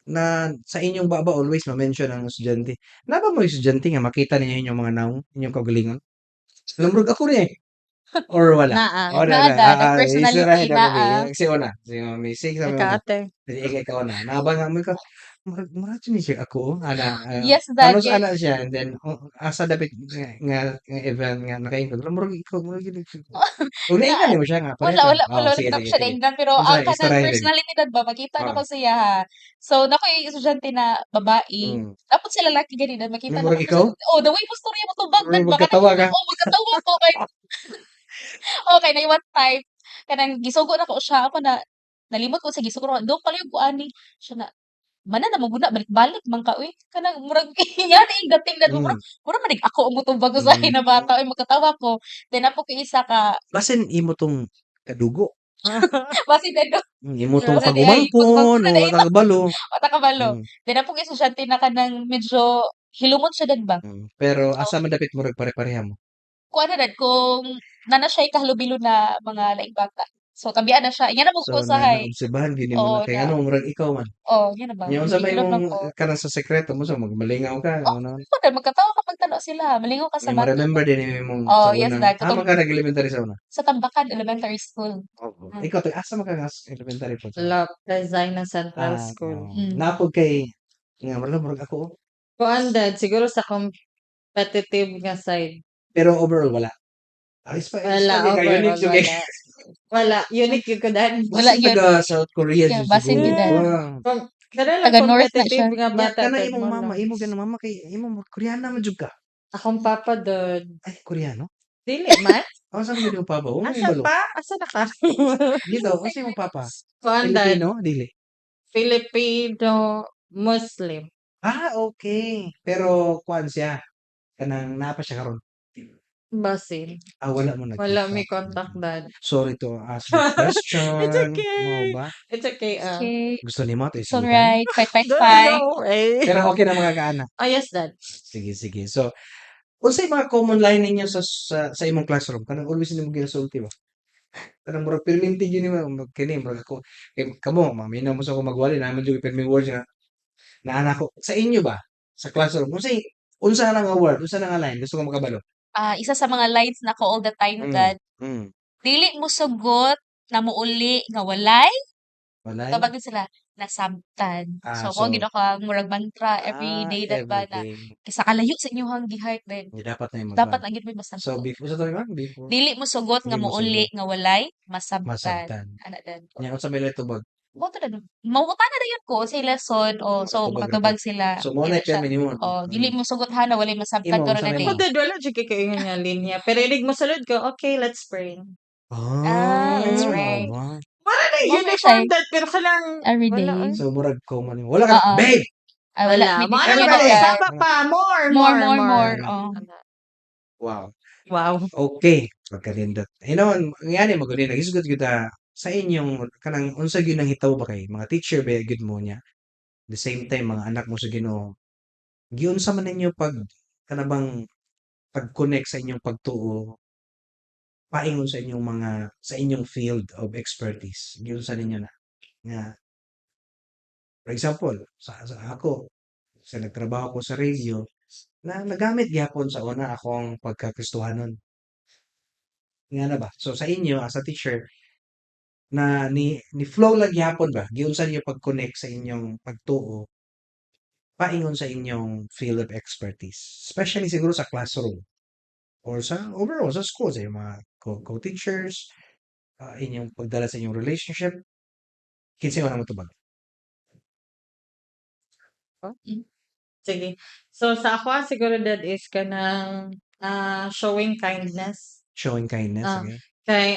Na sa inyong baba always ma-mention ang estudyante. Naa ba moy estudyante nga makita ninyo inyong mga nawong, inyong kaugalingon? Murag ako ni eh. Or wala? Naa. Oh, na Naa, na. dad, ang Ah, personality istoryahin ako bi. naa. Si una, si Mami, sige sa Ikaw, una. ate. Sige, ikaw na. Naa ba nga mo ka murag murag jud ni siya ako, oh, ana, ah, Yes, dad, kanus kay ana siya and then oh, asa dapit nga event nga nakaingon, murag ikaw, murag gyud siya. Ug naingnan nimo siya nga pareha Wala, ka? wala, Oh, wala, sige wala sige siya sige. naingnan, pero Unsa ang kanang istoryahe dali. personality, dad, ba, makita nako siya ha. So naa koy estudyante na babae, tapos sa lalaki gani, dad, makita Nga nako murag ikaw? oh, the way mo storya motubag, dad, Murag ba, kanang magkatawa ka? oh, magkatawa ko kay okay na one time kanang gisugo nako siya, ako na nalimot ko sa gisugo ko, "Dong, palihog ko ani." Siya na, "Mana na man gud na, balik-balik man ka uy." Kanang murag ingana iyang dating, dad, murag mura man nig ako ang motubag usahay na bata uy, magkatawa ko. Then naa po koy isa ka Basin imo tong kadugo. Basin ano Imo tong Basin diay pag-umangkon pagmangkon o na wa ta kabalo. Wa ta kabalo. Then naa po koy estudyante na kanang medyo hilumon siya, dad, ba. Pero So asa man dapit murag pare-pareha mo? Kuan na, dad, kung naa na siya'y kahalubilo na mga laing bata. So tabian na siya, ingana man ko So na usahay. naobserbahan gyud nimo na Oo kay na. ngano murag ikaw man. Oh, ingana ba, Nya unsa may hilom lang imong ko. kanang sa sekreto mo sa magmalingaw ka Oh, o naon? dad, magkatawa kapag tan-aw sila, malingaw ka sa Nya bata ba. ma-remember din nimo imong Oh, sa yes, unang dad, asa man katong ka nag-elementary sa una? Sa Tambacan Elementary School. Opo. Ikaw te, asa man ka nga elementary po? La Presina Central Ah, School. oh. Naa pod kay nga murag ako, oh. Kuan, dad, siguro sa competitive nga side. Pero overall wala? Ayos pa Wala, ka unique overall jud kay wala. Wala, unique gyud ko, dad. Wala Basin gyud. taga South Korea Yeah, jud basin siguro gyud, dad. ka. Kung kana lang Taga North na siya. competitive nga Nya bata kana dad imong mo mama, lang. imo ganang mama kay imo Koreana man jud ka. Akong papa, dad. Ay, Koreano? Dili man. Asa man gyud imong papa? Wa mo Asa kabalo? pa? Asa na ka? Dito, unsa imong papa? Kuan, dad. Filipino, dili? Filipino Muslim. Ah, okay. Pero kuan siya, kanang naa pa siya karon? Basin. Ah, wala mo Wala nagkita. mi contact, dad. Sorry to ask the question. It's okay. Mao ba? It's okay, ah. Okay. Gusto nimo ato It's isgutan? alright. Fight, fight, Don't fight. know, eh. Pero okay na mga kaana? Ah, yes, dad. Sige, sige. So, unsay mga common line ninyo sa imong classroom? Kanang always nimo ginasulti ba? Kanang murag perminti gyud nimo kini murag ako kay kamo maminaw mo sa ako magwali naa man jud pirming words nga naa nako. Sa inyo ba? Sa classroom unsay unsa na nga word, unsa na nga line gusto ko makabalo? Ah, isa sa mga lines nako all the time, dad. Dili mo sugot na muuli nga walay. Walay? Tawag din sila, nasabtan. Ah, So, mao so gyud ako ang murag mantra every Ah, day, dad, ba na everyday. kaysa kalayo sa inyong gi-heart then Di dapat na imong dapat kuan. na gyud mo'y So masabtan. before sa to ma'am, before Dili mo sugot nga Dili mo muuli sugot. nga walay masabtan. Masabtan. Ana, dad. Nya unsa may tubag? Mao to, dad. Mangutana dayon ko sa lesson o so Makatubag ra makatubag ko. sila. So mao Ana na siya. pirmi nimo. Oh, dili mo sugot ha na walay masabtan Imo karon unsa na may day. Ako, dad, wala jud kay kaingon nga linya. Pero inig mosulod ko, "Okay, let's pray." Ah, let's Ah, pray. mao ba? Wala na Mao man uniform, siya. dad, pero kanang Every wala day. oy. So murag common nimo. Wala ka, Oo. "Babe!" Ah, wala. Wala. May Mga different Everybody! ka. saba pa, more, More, more, more, more. more. Oh. Ana. Wow. Wow. Okay, pagkanindot. Hinuon ngani man gud ni naghisgot gyud ta sa inyong kanang unsa gyud nang hitaw ba kay mga teacher ba gyud mo niya. The same time mga anak mo sa Ginoo. Giunsa man ninyo pag kana bang pag-connect sa inyong pagtuo? Paingon sa inyong mga sa inyong field of expertise? Giunsa ninyo na nga, for example, sa ako, sa nagtrabaho ko sa radio, na nagamit gyapon sa una akong pagka-Kristohanon. Nga na ba? So sa inyo as a teacher, na ni flow lang gyapon ba? Giunsa niyo pag-connect sa inyong pagtuo paingon sa inyong field of expertise, especially siguro sa classroom or sa overall sa school, sa inyong mga co-teachers, inyong pagdala sa inyong relationship? Kinsay unang motubag? Sige. So sa ako siguro, that is kanang showing kindness. Showing kindness, Ah, okay. kay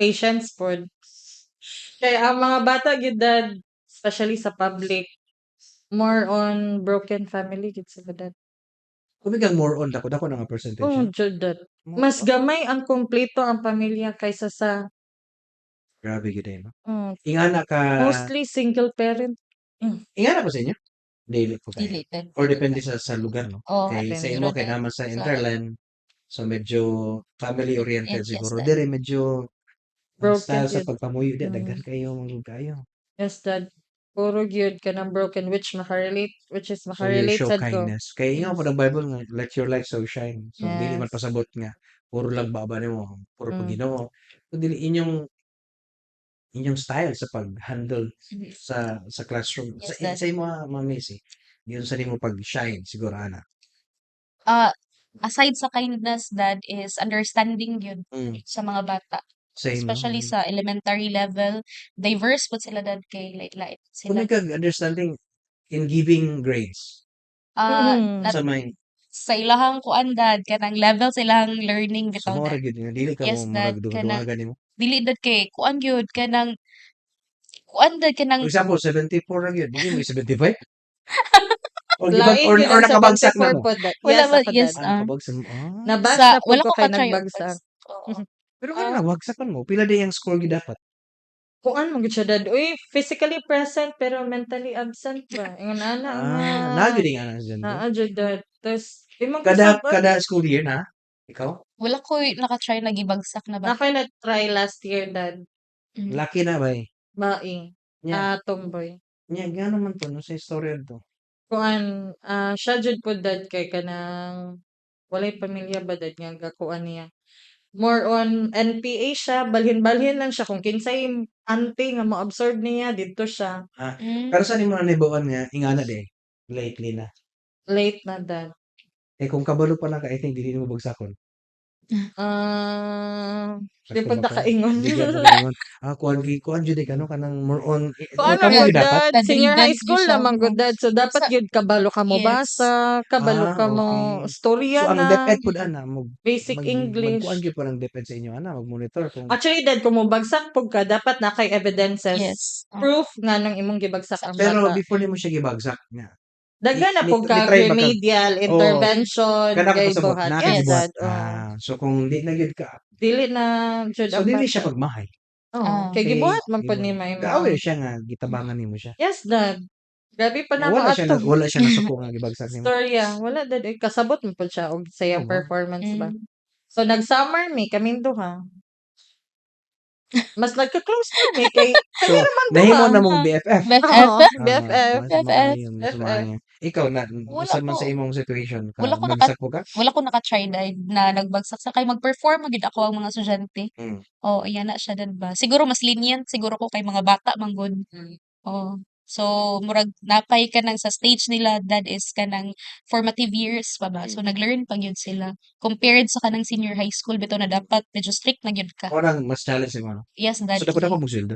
patience pod. Kay ang mga bata gyud, Dad, especially sa public, more on broken family gyud sila, Dad. Kung more on dako dako na nga percentage. Oo, Eh? jud, Dad. Mas gamay ang kumpleto ang pamilya kaysa sa Grabe gyud eh, no? Ingana ka Mostly single parent. Ingana ko sa inyo? Dili po kayo. Dili, Dad. Or depende sa lugar, no? Oh, Kay sa depende imo kay ra naman sa sa hinterland, so medyo family oriented Yes, siguro. Dad. Diri medyo ang Broken style sa gyud. pagpamuyo di daghan kayo mga kayo. Yes, Dad. Puro gyud kanang broken which is So you makarelate show sad ko. kindness. Kay ingon po ng Bible nga, "Let your light so shine." So dili man pasabot nga puro lang baba nimo, puro pag Ginoo. So dili inyong style sa pag-handle sa classroom. Sa Yes, Dad. Sa imo, Ma'am Macy, giunsa nimo pag-shine siguro ana? Aside sa kindness, Dad, is understanding yun sa mga bata. Same, no? Especially sa elementary level, diverse pud sila, Dad, kay lain-lain Kung sila. Kag understanding in giving grades. Not Sa may sa ilahang kuan, Dad, kanang level sa ilahang learning So bitaw, mao ra Dad. gyud nga dili ka Yes, mo Dad, murag kanang duha-duhagan nimo. Dili, Dad, kay kuan gyud kanang kuan, Dad, For kanang example, 74 ra gyud, dili mo 75? Or gibag Lain or gyud or ang nakabagsak na 74 mo? pod, Dad. Wala Yes, ba ako, yes, Dad. Ah, nakabagsak mo. Nabash Sa na pud wala ko ko kay ka-try og nagbagsak. Oo. Pero ngano nabagsakan mo? Pila diay ang score gyud dapat? Kuan man gyud siya, Dad. Uy, physically present pero mentally absent ba. Ingon ana nga Ah, naa gyud ing ana estudyante? Naa jud, Dad. Tas imong Kada kasabot kada school year na? Ikaw? Wala ko'y naka-try na gibagsak na bata. Ako'y nag-try last year, Dad. Laki na bay? Bae. Nya. Ah, tomboy. Nya ngano man to, no, sa istorya to? Kuan, siya jud pod, Dad, kay kanang walay pamilya ba, Dad, nga gakuan niya. More on NPA siya, balhin-balhin lang siya kung kinsay auntie nga mo-absorb niya didto siya. Ah, pero sa nimo na nahibaw-an nga ingana diay, lately na? Late na, Dad. Eh, kung kabalo pa lang ka, I think dili nimo bagsakon. Ah, di Sakto pud ba ta ko? kaingon. Di gyud mo kaingon. Ah, kuan jud kano kanang more on Kuan or man kamo gud, gyud dapat? Dad, senior high Bedridden gyud school siya, naman gud, no? Dad. So dapat gyud kabalo ka mo basa, kabalo ka mo Okay. storya So ang na. DepEd pud ana mo Basic mag English. magkuan gyud po ng DepEd sa inyo ana, mag-monitor kung Actually, Dad, kung mobagsak pud ka dapat naa kay evidences. Proof nga nang imong gibagsak ang Pero bata. before nimo siya gibagsak nga, Daghan na pud ni ka try ba kag remedial, Oo. intervention, Kana ko kay pasabot, buhat. naa kay Yes, gibuhat. Dad, oo. Ah, so kung di na gyud ka Dili na jud So ang dili siya bata. pagmahay. Oo, kay Kay gibuhat man pud ni gibuhat. maimo Kaaway ang siya nga gitabangan nimo siya. Yes, Dad. Grabe pa nako Wala siya na ato. wala siya nasuko nga gibagsak nimo. Storya, wala, Dad, eh, kasabot man pud siya og sa iyang Oh, wow. performance ba. So nag-summer mi kaming duha. Mas nagka-close pud mi kay So kami ra man duha. nahimo na mong BFF. BFF? Oo, Ah, BFF. mas BFF. maayo, mas FF. maayo. Ikaw na Wala unsa man ko sa imong situation ka wala ko naka bagsak po ka? Wala ko naka-try na nagbagsak sa kay mag-perform man gyud ako ang mga estudyante. Oo, iya na siya, Dad, ba. Siguro mas lenient siguro ko kay mga bata man gud. Oo. So murag napay kanang sa stage nila, Dad, is kanang formative years pa ba. So nag-learn pa gyud sila compared sa kanang senior high school bitaw na dapat medyo strict na gyud ka. Mao nang mas challenge nimo, no? Yes, Dad. So dako-dako mong sweldo?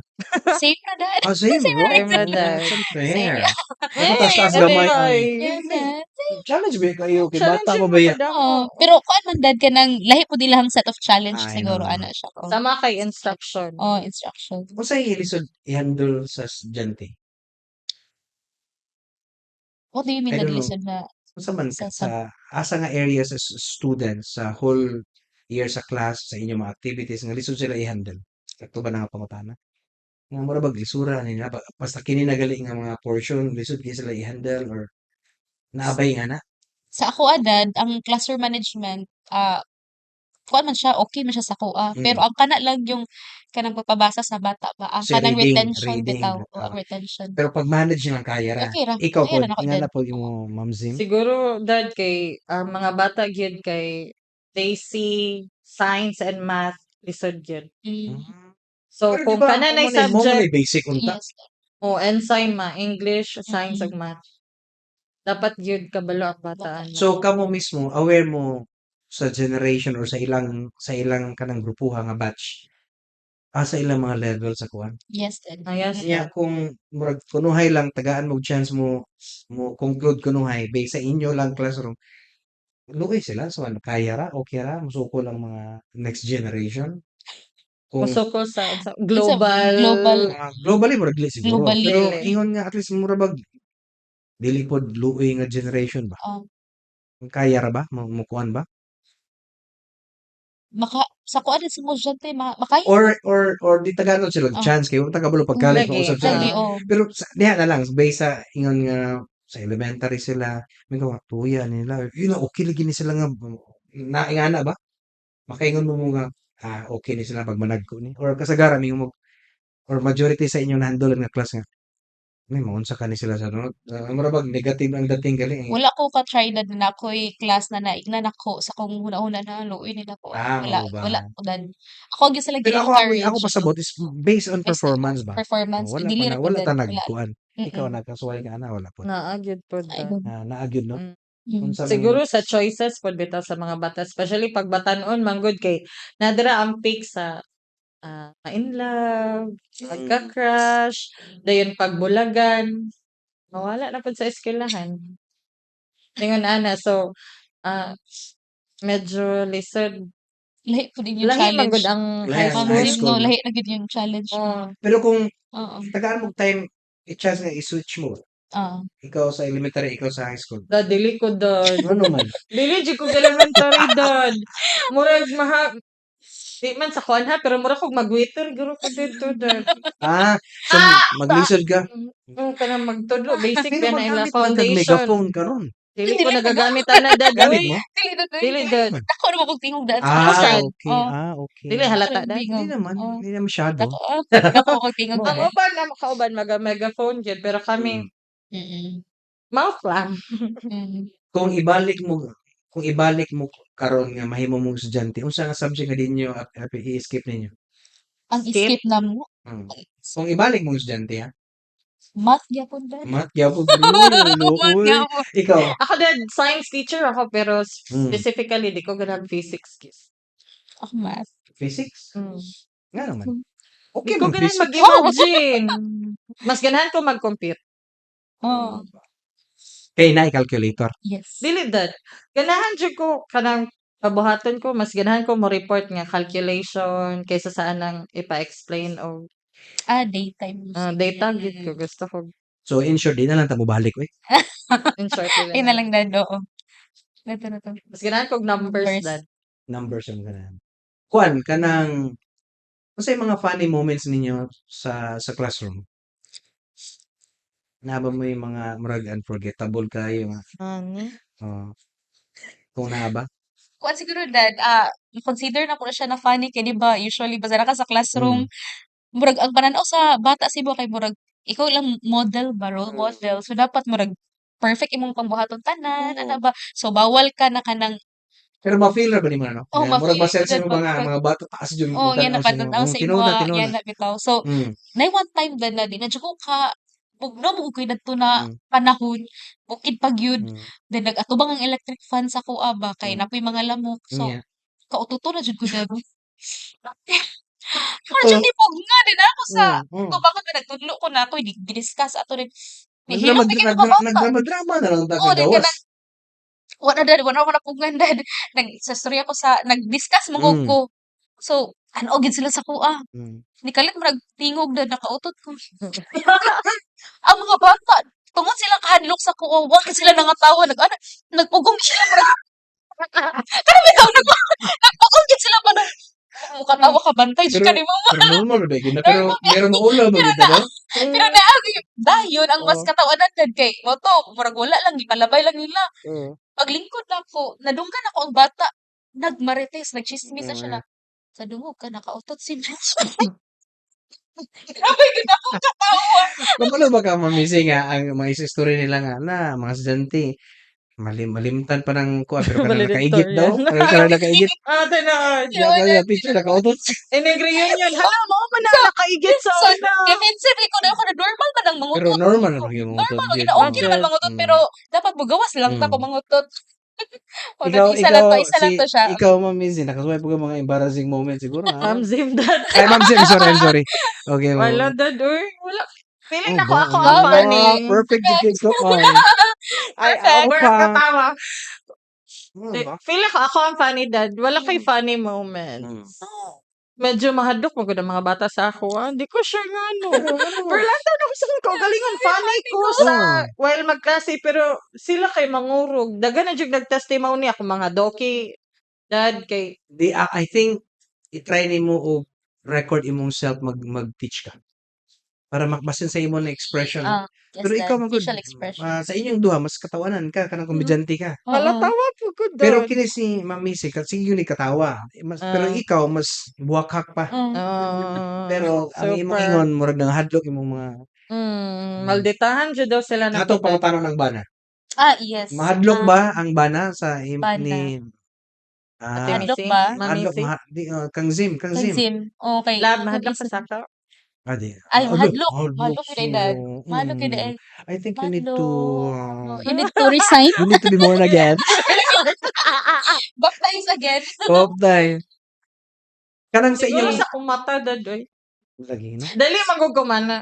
Same ra, Dad. Ah, same, Same ra. wow, Same ra, Dad. that's Same. unfair. Dapat taas-taas gamay ang Ay. Yes, Dad. Challenge ba kayo kay bata Challenge pa ba ya? Oo, pero kuan man, Dad, kanang lahi pud ilahang set of challenge Ay, siguro no. ana siya, oo. Sama kay instruction. Oh, instruction. Unsay lisod i-handle sa estudyante? What do you mean I don't know. naglisod na Unsa man sa ka sa asa nga area sa students sa whole year sa class sa inyong mga activities nga lisod sila i-handle? Sakto ba na nga pangutana? Nga mura bag lisura nila ba basta kini na gali nga mga portion lisod kaayo sila i-handle or naa bay nga na? Sa ako, Dad, ang classroom management, Kuan man siya, okay man siya sa akoa. Pero ang kana lang yung kanang pagpabasa sa bata ba, ang Si kanang reading, retention reading. bitaw, o Ah. ang retention. Pero pag manage lang, kaya ra. Okay ra, Ikaw kaya pod, ra nako nga dad. na pod imo, Ma'am Zim? Siguro, Dad, kay ang mga bata gyud kay they see science and math lisod gyud. So Pero di kung ba, kana nay mo man subject nay basic unta. Yes. O enzyme ma English, science ug math. Dapat gyud kabalo ang bata Bata. ana. So kamo mismo, aware mo sa generation or sa ilang kanang grupuha nga batch, asa ilang mga level sa kuan? Yes, Dad. Ah, yes, Nya Dad. kung murag kunuhay lang tagaan mo chance mo mo conclude kunuhay based sa inyo lang classroom, luoy sila. So ano, kaya ra, okay ra musukol ang mga next generation kung Musukol sa Sa global global. Mga globally, murag dili siguro, Globally. pero Dili. ingon nga at least mura bag dili pod luoy nga generation ba? Kaya ra ba mo kuan ba? Maka sa kuan sa mga estudyante makaya. Or di tagaan sila og chance kay wa ta kabalo pag college Lagi. mausab sila. Lagi, Ah. oh. Pero sa diha na lang based sa ingon nga sa elementary sila, may tuya nila, yun na okay lagi ni sila nga na ingana ba? Makaingon mo mo nga okay ni sila pag managko ni or kasagaran mingon mo or majority sa inyong nahandulan nga class nga may maunsa ka ni sila sa no, mura bag negative ang dating gali eh. Wala ko ka-try na na ako'y class na naignan nako sa akong huna-huna na luoy nila ko. Ah, Wala mao ba? Wala ko dan. Ako gyud sila Pero ako ako gi-encourage. Ako pasabot is based on Based on performance ba? performance, Oh, wala dili pa ra na ko wala dan. ta Wala. nagkuan. Ikaw, nagkasuway ka ana, wala pod? Naa gyud pod Ay, da. Na naa gyud, no? Mm. Unsa may Siguro sa choices pod bitaw sa mga bata, especially pag batan-on man gud kay nadira ang peak sa ma-in love, magka-crush, dayon pagbulagan, mawala na pud sa eskwelahan. Ingon ana, so medyo lisod. Lahi pud yung Lahi man challenge. gud ang Lahi high ang Ma'am high school. Zim, school, no, no? lahi na gyud yung challenge. Oh. Pero kung tagaan mo time, i-chance nga i-switch mo. Ikaw sa elementary, ikaw sa high school. Da, dili ko, Dad. Ano man? Dili jud ko elementary, Dad. Murag maha di man sa kuan ha, pero murag kog mag-waiter guro ko didto, Dad. Ah, so maglisod ka. Mm, kanang magtudlo basic Pero ba na ila magamit man kag foundation. megaphone karon. Dili ko Dili ko nagagamit ana, Dad. Gamit Uy. mo? Dili na. Dili, Dad. Dako na mo tingog daan sa Ah, Sad. okay. Oh. Ah, okay. Dili halata, Dad. Hindi naman, Oh. hindi naman masyado. Dako ah. Dako ko tingog Mo Ang daan. uban na makauban maga megaphone gyud, pero kami mouth lang. Kung ibalik mo karon nga mahimo mong estudyante, unsa nga subject nga di ninyo i-skip ninyo? Ang Skip? Skip na mo. Kung ibalik mong estudyante ha? Math gyapon, Dad. Math gyapon, Math uy. gyapon. Ikaw? Ako, Dad, science teacher ako, pero specifically di ko ganahag physics gyud. Ako math. Physics? Mm. Nga naman. Di Okay ko man ganahan physics. mag-imagine. Mas ganahan ko mag-compute. Oh. Kay naay calculator. Yes. Dili, Dad. Ganahan jud ko kanang pabuhaton ko, mas ganahan ko mo report nga calculation kaysa sa anang ipa-explain og Ah, daytime. Data gid ko gusto ko. So in short, di na lang ta mobalik oy. In short, dili Ay na na lang, Dad, oo. Dito na to. Mas ganahan kog numbers, Numbers. Dad. Numbers ang ganahan. Kuan kanang unsay mga funny moments ninyo sa classroom? Naa ba moy mga murag unforgettable kaayo nga Funny? Oh. Kung naa ba? Kuan siguro, Dad, consider na ko na siya na funny kay di ba usually basta naa ka sa classroom, murag ang pananaw sa bata sa imo kay murag ikaw lang model ba, role model. So dapat murag perfect imong pangbuhaton tanan, ana ba. So bawal ka na kanang Pero ma-feel ra ba nimo no? Oh, Nga murag ma-feel ma-sense jud mo ba nga murag mga bata taas jud Oh, yan tan-aw na sa imo. tan-aw sa Tinuod na imoha, tinuod yan na. na bitaw. So nay one time din na di na jud ko ka bugnaw mo koy dadto na panahon, bukid pa gyud. Then nag-atubang ang electric fan sa akoa ba kay naa poy mga lamok. So kaututo na jud ko dad. Mura jud nipugna din ako sa tubangan ba nagtudlo ko na ako'y gi-discuss ato rin. Nagdrama Nihilom na gyud mga bata. Nagdrama-drama na lang ta Oh, sa then gawas. kanang wa na, dad, wa na ko napugngan, Dad. Nag sa ko sa nag-discuss man gud ko. So tan-aw gid sila sa akoa. Nikalit murag tingog, dad, nakautot ko. Ang mga bata tungod sila kahadlok sa akoa, wa gid sila nangatawa, nag ana nagpugong sila murag kana bitaw nagpugong gid sila ba na mukatawa ka bantay jud Pero ka nimo. Pero normal ra ba gyud na pero Normal meron maulaw ba pero gyud no? Pero naa dayon ang mas katawanan, Dad, kay mao to murag wala lang gipalabay lang nila. Paglingkod nako, nadunggan ako ang bata. Nagmarites, nagchismis na siya na, "Sa dungog ka nakautot si Josh." Grabe gud ako katawa. Kabalo ba ka, Ma'am Missy, nga ang mga istorya nila nga na mga estudyante malimtan pa ng kuan pero kanang nakaigit daw, Valedictorian. kanang nakaigit. Ah, tinuod. Na picture nakautot. Inig reunion, hala, mao man na nakaigit sa So, una. defensive ko na ako na normal man ang Pero mangutot. normal naman yung mangutot Normal man gyud, gina, okay no? naman mangutot pero dapat mogawas lang ta kung mangutot. O, Ikaw, isa lang ikaw, to, isa lang si, to siya. ikaw, Ma'am Missy, nakasuway po ka mga embarrassing moment siguro, ha? Ma'am Zim, dad. Ay, Ma'am Zim, sorry, I'm sorry. Okay, ma'am. Wala, dad, uy. Wala. Feeling Oh, nako ba, ako ang wow, funny. perfect yung kids ko. Ay. Ay, Perfect. over Opa. katawa. Ano ba? Feel ako ang funny, dad. Wala kay funny moments. Medyo mahadlok mo gud ang mga bata sa ako. Ah. Hindi ko sure nga no. Pero ano, Pero lantaw na ko sa kaugalingon funny ko sa while magklase pero sila kay mangurog. Daghan na jud nag-testimony ako mga doki, dad, kay Di, ah, I think, i-try nimo og record imong self mag-teach ka. Para makbasin sa imo na expression. Ah, yes, Pero ikaw dad. man gud, Facial expression. ah, sa inyong duha mas katawanan ka kanang komedyante ka. Oo. Halatawa po ko Pero dad. kini si Ma'am Missy, sige yun katawa. Mas, pero ikaw mas buwakak pa. Ah, Pero ang imong super. ingon murag nangahadlok imong mga Malditahan jud daw sila Atong nako, dad. pangutana ng bana. Ah, yes. Mahadlok Ah, ba ang bana sa im, bana. ni Ate ah, Mahadlok Missy, ba? Ma'am mahadlok Missy. maha, di, kang Zim, kang Kang Zim. Zim. Okay. Lab, Akong mahadlok ka isip. sa ako. Ah, di. Ay, Mahadlok, mahadlok. mahadlok Mahadlok yun ay dad. siya. Mahadlok yun ay. I think you need to Mahadlok. You need to resign. you need to be born again. Baptize again. Baptize. Kanang sa Siguro inyong sa akong mata, dad, oy. Lagi, no? Dali magugumana.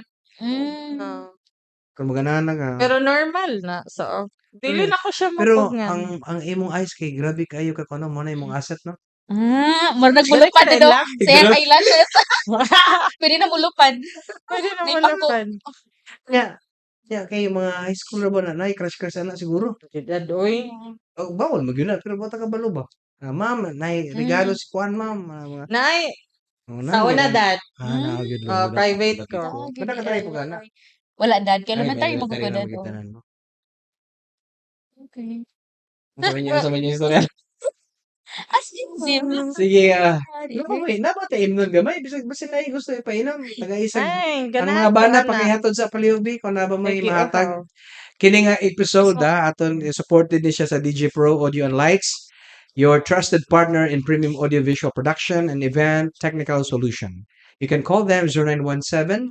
Kung maganahan na ka. Pero normal na. So, dili na ko siya Pero mapugngan. ang imong eyes kay grabe kayo ka kuno mo na imong asset, no? Ah, murag Dali nagmulupad ka na do. lang. Sa iyang eyelashes. Pwede na mulupad. Pwede na May pako. mulupad. Nya, nya kay mga high schooler ba na nay crush crush ana siguro. Dad, oy. Oh, bawal magyud na pero bata ka balo ba? Ah, ma'am, nay regalo si kuan, ma'am. Ah, mga Nay, oh, sa una, dad. Ah, naa gyud Oh, private ko. Ah, Kada ka try po gana. Wala, dad. Kay Ay, elementary elementary mo ko na dad. magyud Oh. tanan mo. Okay. Ang sa inyo istorya. As in, Zim. Sige, ah. Nako may nabata imnon gamay bisag basin nay gusto ipainom taga-isag. Ay, Ang ganahan mga ko bana ana. pakihatod sa Paliubi kung na ba may Kay mahatag. Kioho. Kini nga episode ah, aton supported ni siya sa DJ Pro Audio and Lights, your trusted partner in premium audiovisual production and event technical solution. You can call them 0917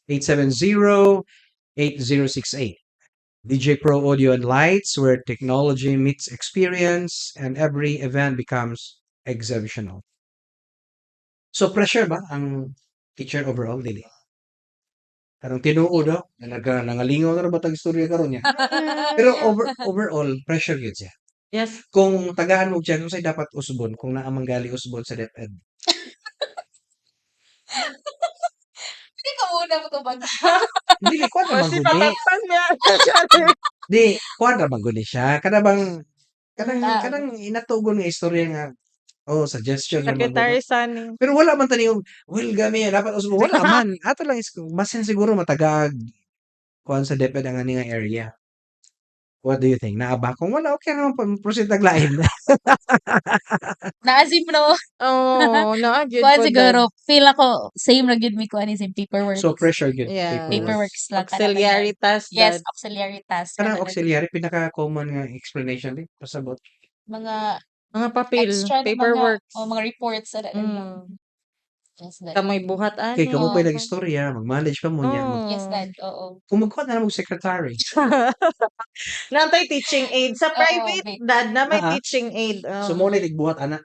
870 8068. DJ Pro Audio and Lights, where technology meets experience and every event becomes exceptional. So pressure ba ang teacher overall dili? Karong tinuod oh, naga nangalingaw na ra ba tag istorya karon niya. Pero overall pressure gyud siya. Yes. Kung tagaan mo siya, unsay dapat usbon kung naa man gali usbon sa DepEd? Hindi ka muna matubag. Dili kuan ra O man si gud ni. patakpan niya. Di kuan ra man gud ni siya. Kana bang kanang kanang inatugon nga istorya nga oh suggestion ra man gud. Secretary Sunny. Pero wala man tani yung well gami dapat usbon, wala man. Ato lang is basin siguro matagaag kuan sa DepEd ang ani nga area. What do you think? Naa ba? Kung wala, okay naman po. Proceed tag lain. Naa Zim no. Oh, naa gyud Kuan po, dad. siguro feel ako same ra gyud mi kuan is paperwork. So pressure gyud. Yeah. Paperworks lang kana Auxiliary task, Yes, dad. auxiliary task. Kanang Kana auxiliary pinaka-common nga explanation di pasabot. Mga Mga papel, extra na mga paperworks. o mga reports ana. Yes, dad. Kamoy buhat Kay ani. kamo Oo. pa'y nag-istorya, mag-manage pa mo niya. Yes, dad. Oo. Kung magkuha na lang og secretary. Nantay teaching aid. Sa Oo, private, wait. dad, na may teaching aid. So Oh. mo na tigbuhat ana.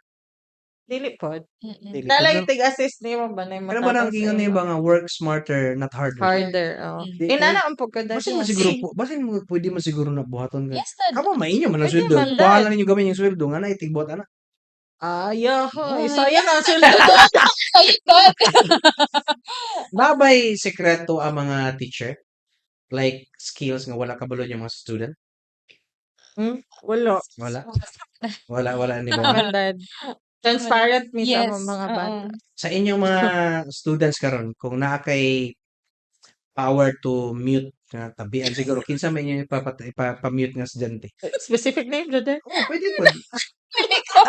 Dili pod. Dili pod, Nalay no? tig-assist nimo ba na Pero ba nang motabang sa ingon imo? ba nga work smarter not harder? Harder, oh. Di, Inana ang pud ko, dad. basin mo siguro po, basin mo pwede mo siguro na buhaton ka. Yes, dad. Kamo mainyo man ang Pwede sweldo. man, Kuha dad. lang ninyo gamay yung sweldo nga na itigbuhat ana. Ayaw, Ay. sayang ang sweldo. Ay, dad. Nabay sekreto ang mga teacher? Like skills nga wala kabalo yung mga student? Wala. Wala. Wala, wala ni ba? Man, dad. Transparent mi sa Yes. among mga Oo. bata. Sa inyong mga students karon kung naa kay power to mute Tabian siguro kinsa may inyo ipapa-mute nga estudyante. Specific name jud eh. Oh, pwede pod. Dili ko.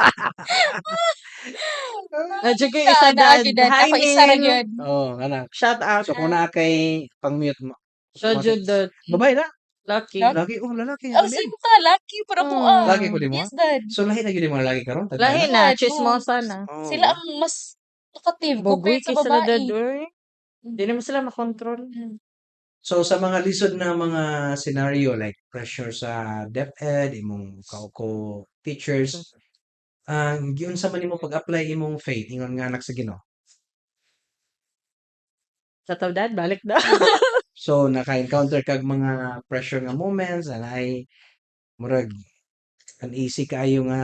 Naa koy isa, Naa dad. gyud, dad. Hi, Ako isa ra Neil. gyud. Oh, kana. Shout out. So kung naa kay pang-mute mo. So jud, dad. Babae na. Lucky. Laki, oh, lalaki. Oh, Tabian. same ta, lucky pero ako ah. Laki ko nimo? Yes, dad. So lahi na gyud yung mga lalaki karon. Lahi na, Dad, chismosa na. Oh. Sila ang mas talkative Bugoy compared sa kay sila, babae. dad, oy. Di naman sila makontrol. So sa mga lisod na mga scenario like pressure sa DepEd, imong kauko teachers, ang giunsa man nimo pag-apply imong faith ingon nga anak sa Ginoo? Sa tawdad, dad, balik na. So naka-encounter kag mga pressure nga moments and ay murag uneasy kaayo nga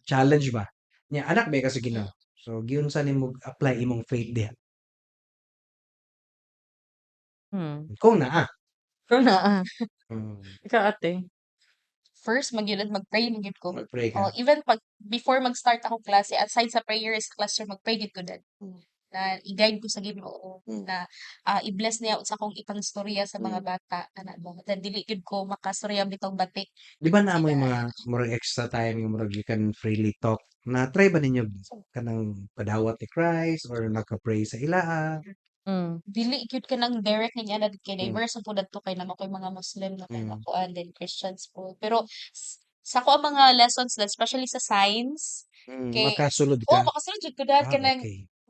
challenge ba? Nya anak ba ka sa Ginoo? So giunsa nimo apply imong faith diha? Kung naa. Kung naa. Ikaw, ate. First, man gyud mag-pray man gyud ko. Mag-pray Oh, ka. even pag before mag-start ako klase, aside sa prayers sa classroom, mag-pray gyud ko dad. Na i-guide ko sa Ginoo na i-bless niya unsa akong ipangstorya sa mga bata ana ba. Then dili gyud ko makastorya bitong bati. Di ba naa moy mga murag extra time nga murag you can freely talk? Na try ba ninyo kanang padawat ni Christ or naka-pray sa ilaa? Dili gyud kanang direct nga ana kay diverse pud adto kay naa koy mga Muslim na kay kuan then Christians po. Pero sa ako ang mga lessons dad, especially sa science, kay Makasulod oh, ka. makasulod jud ko dad kanang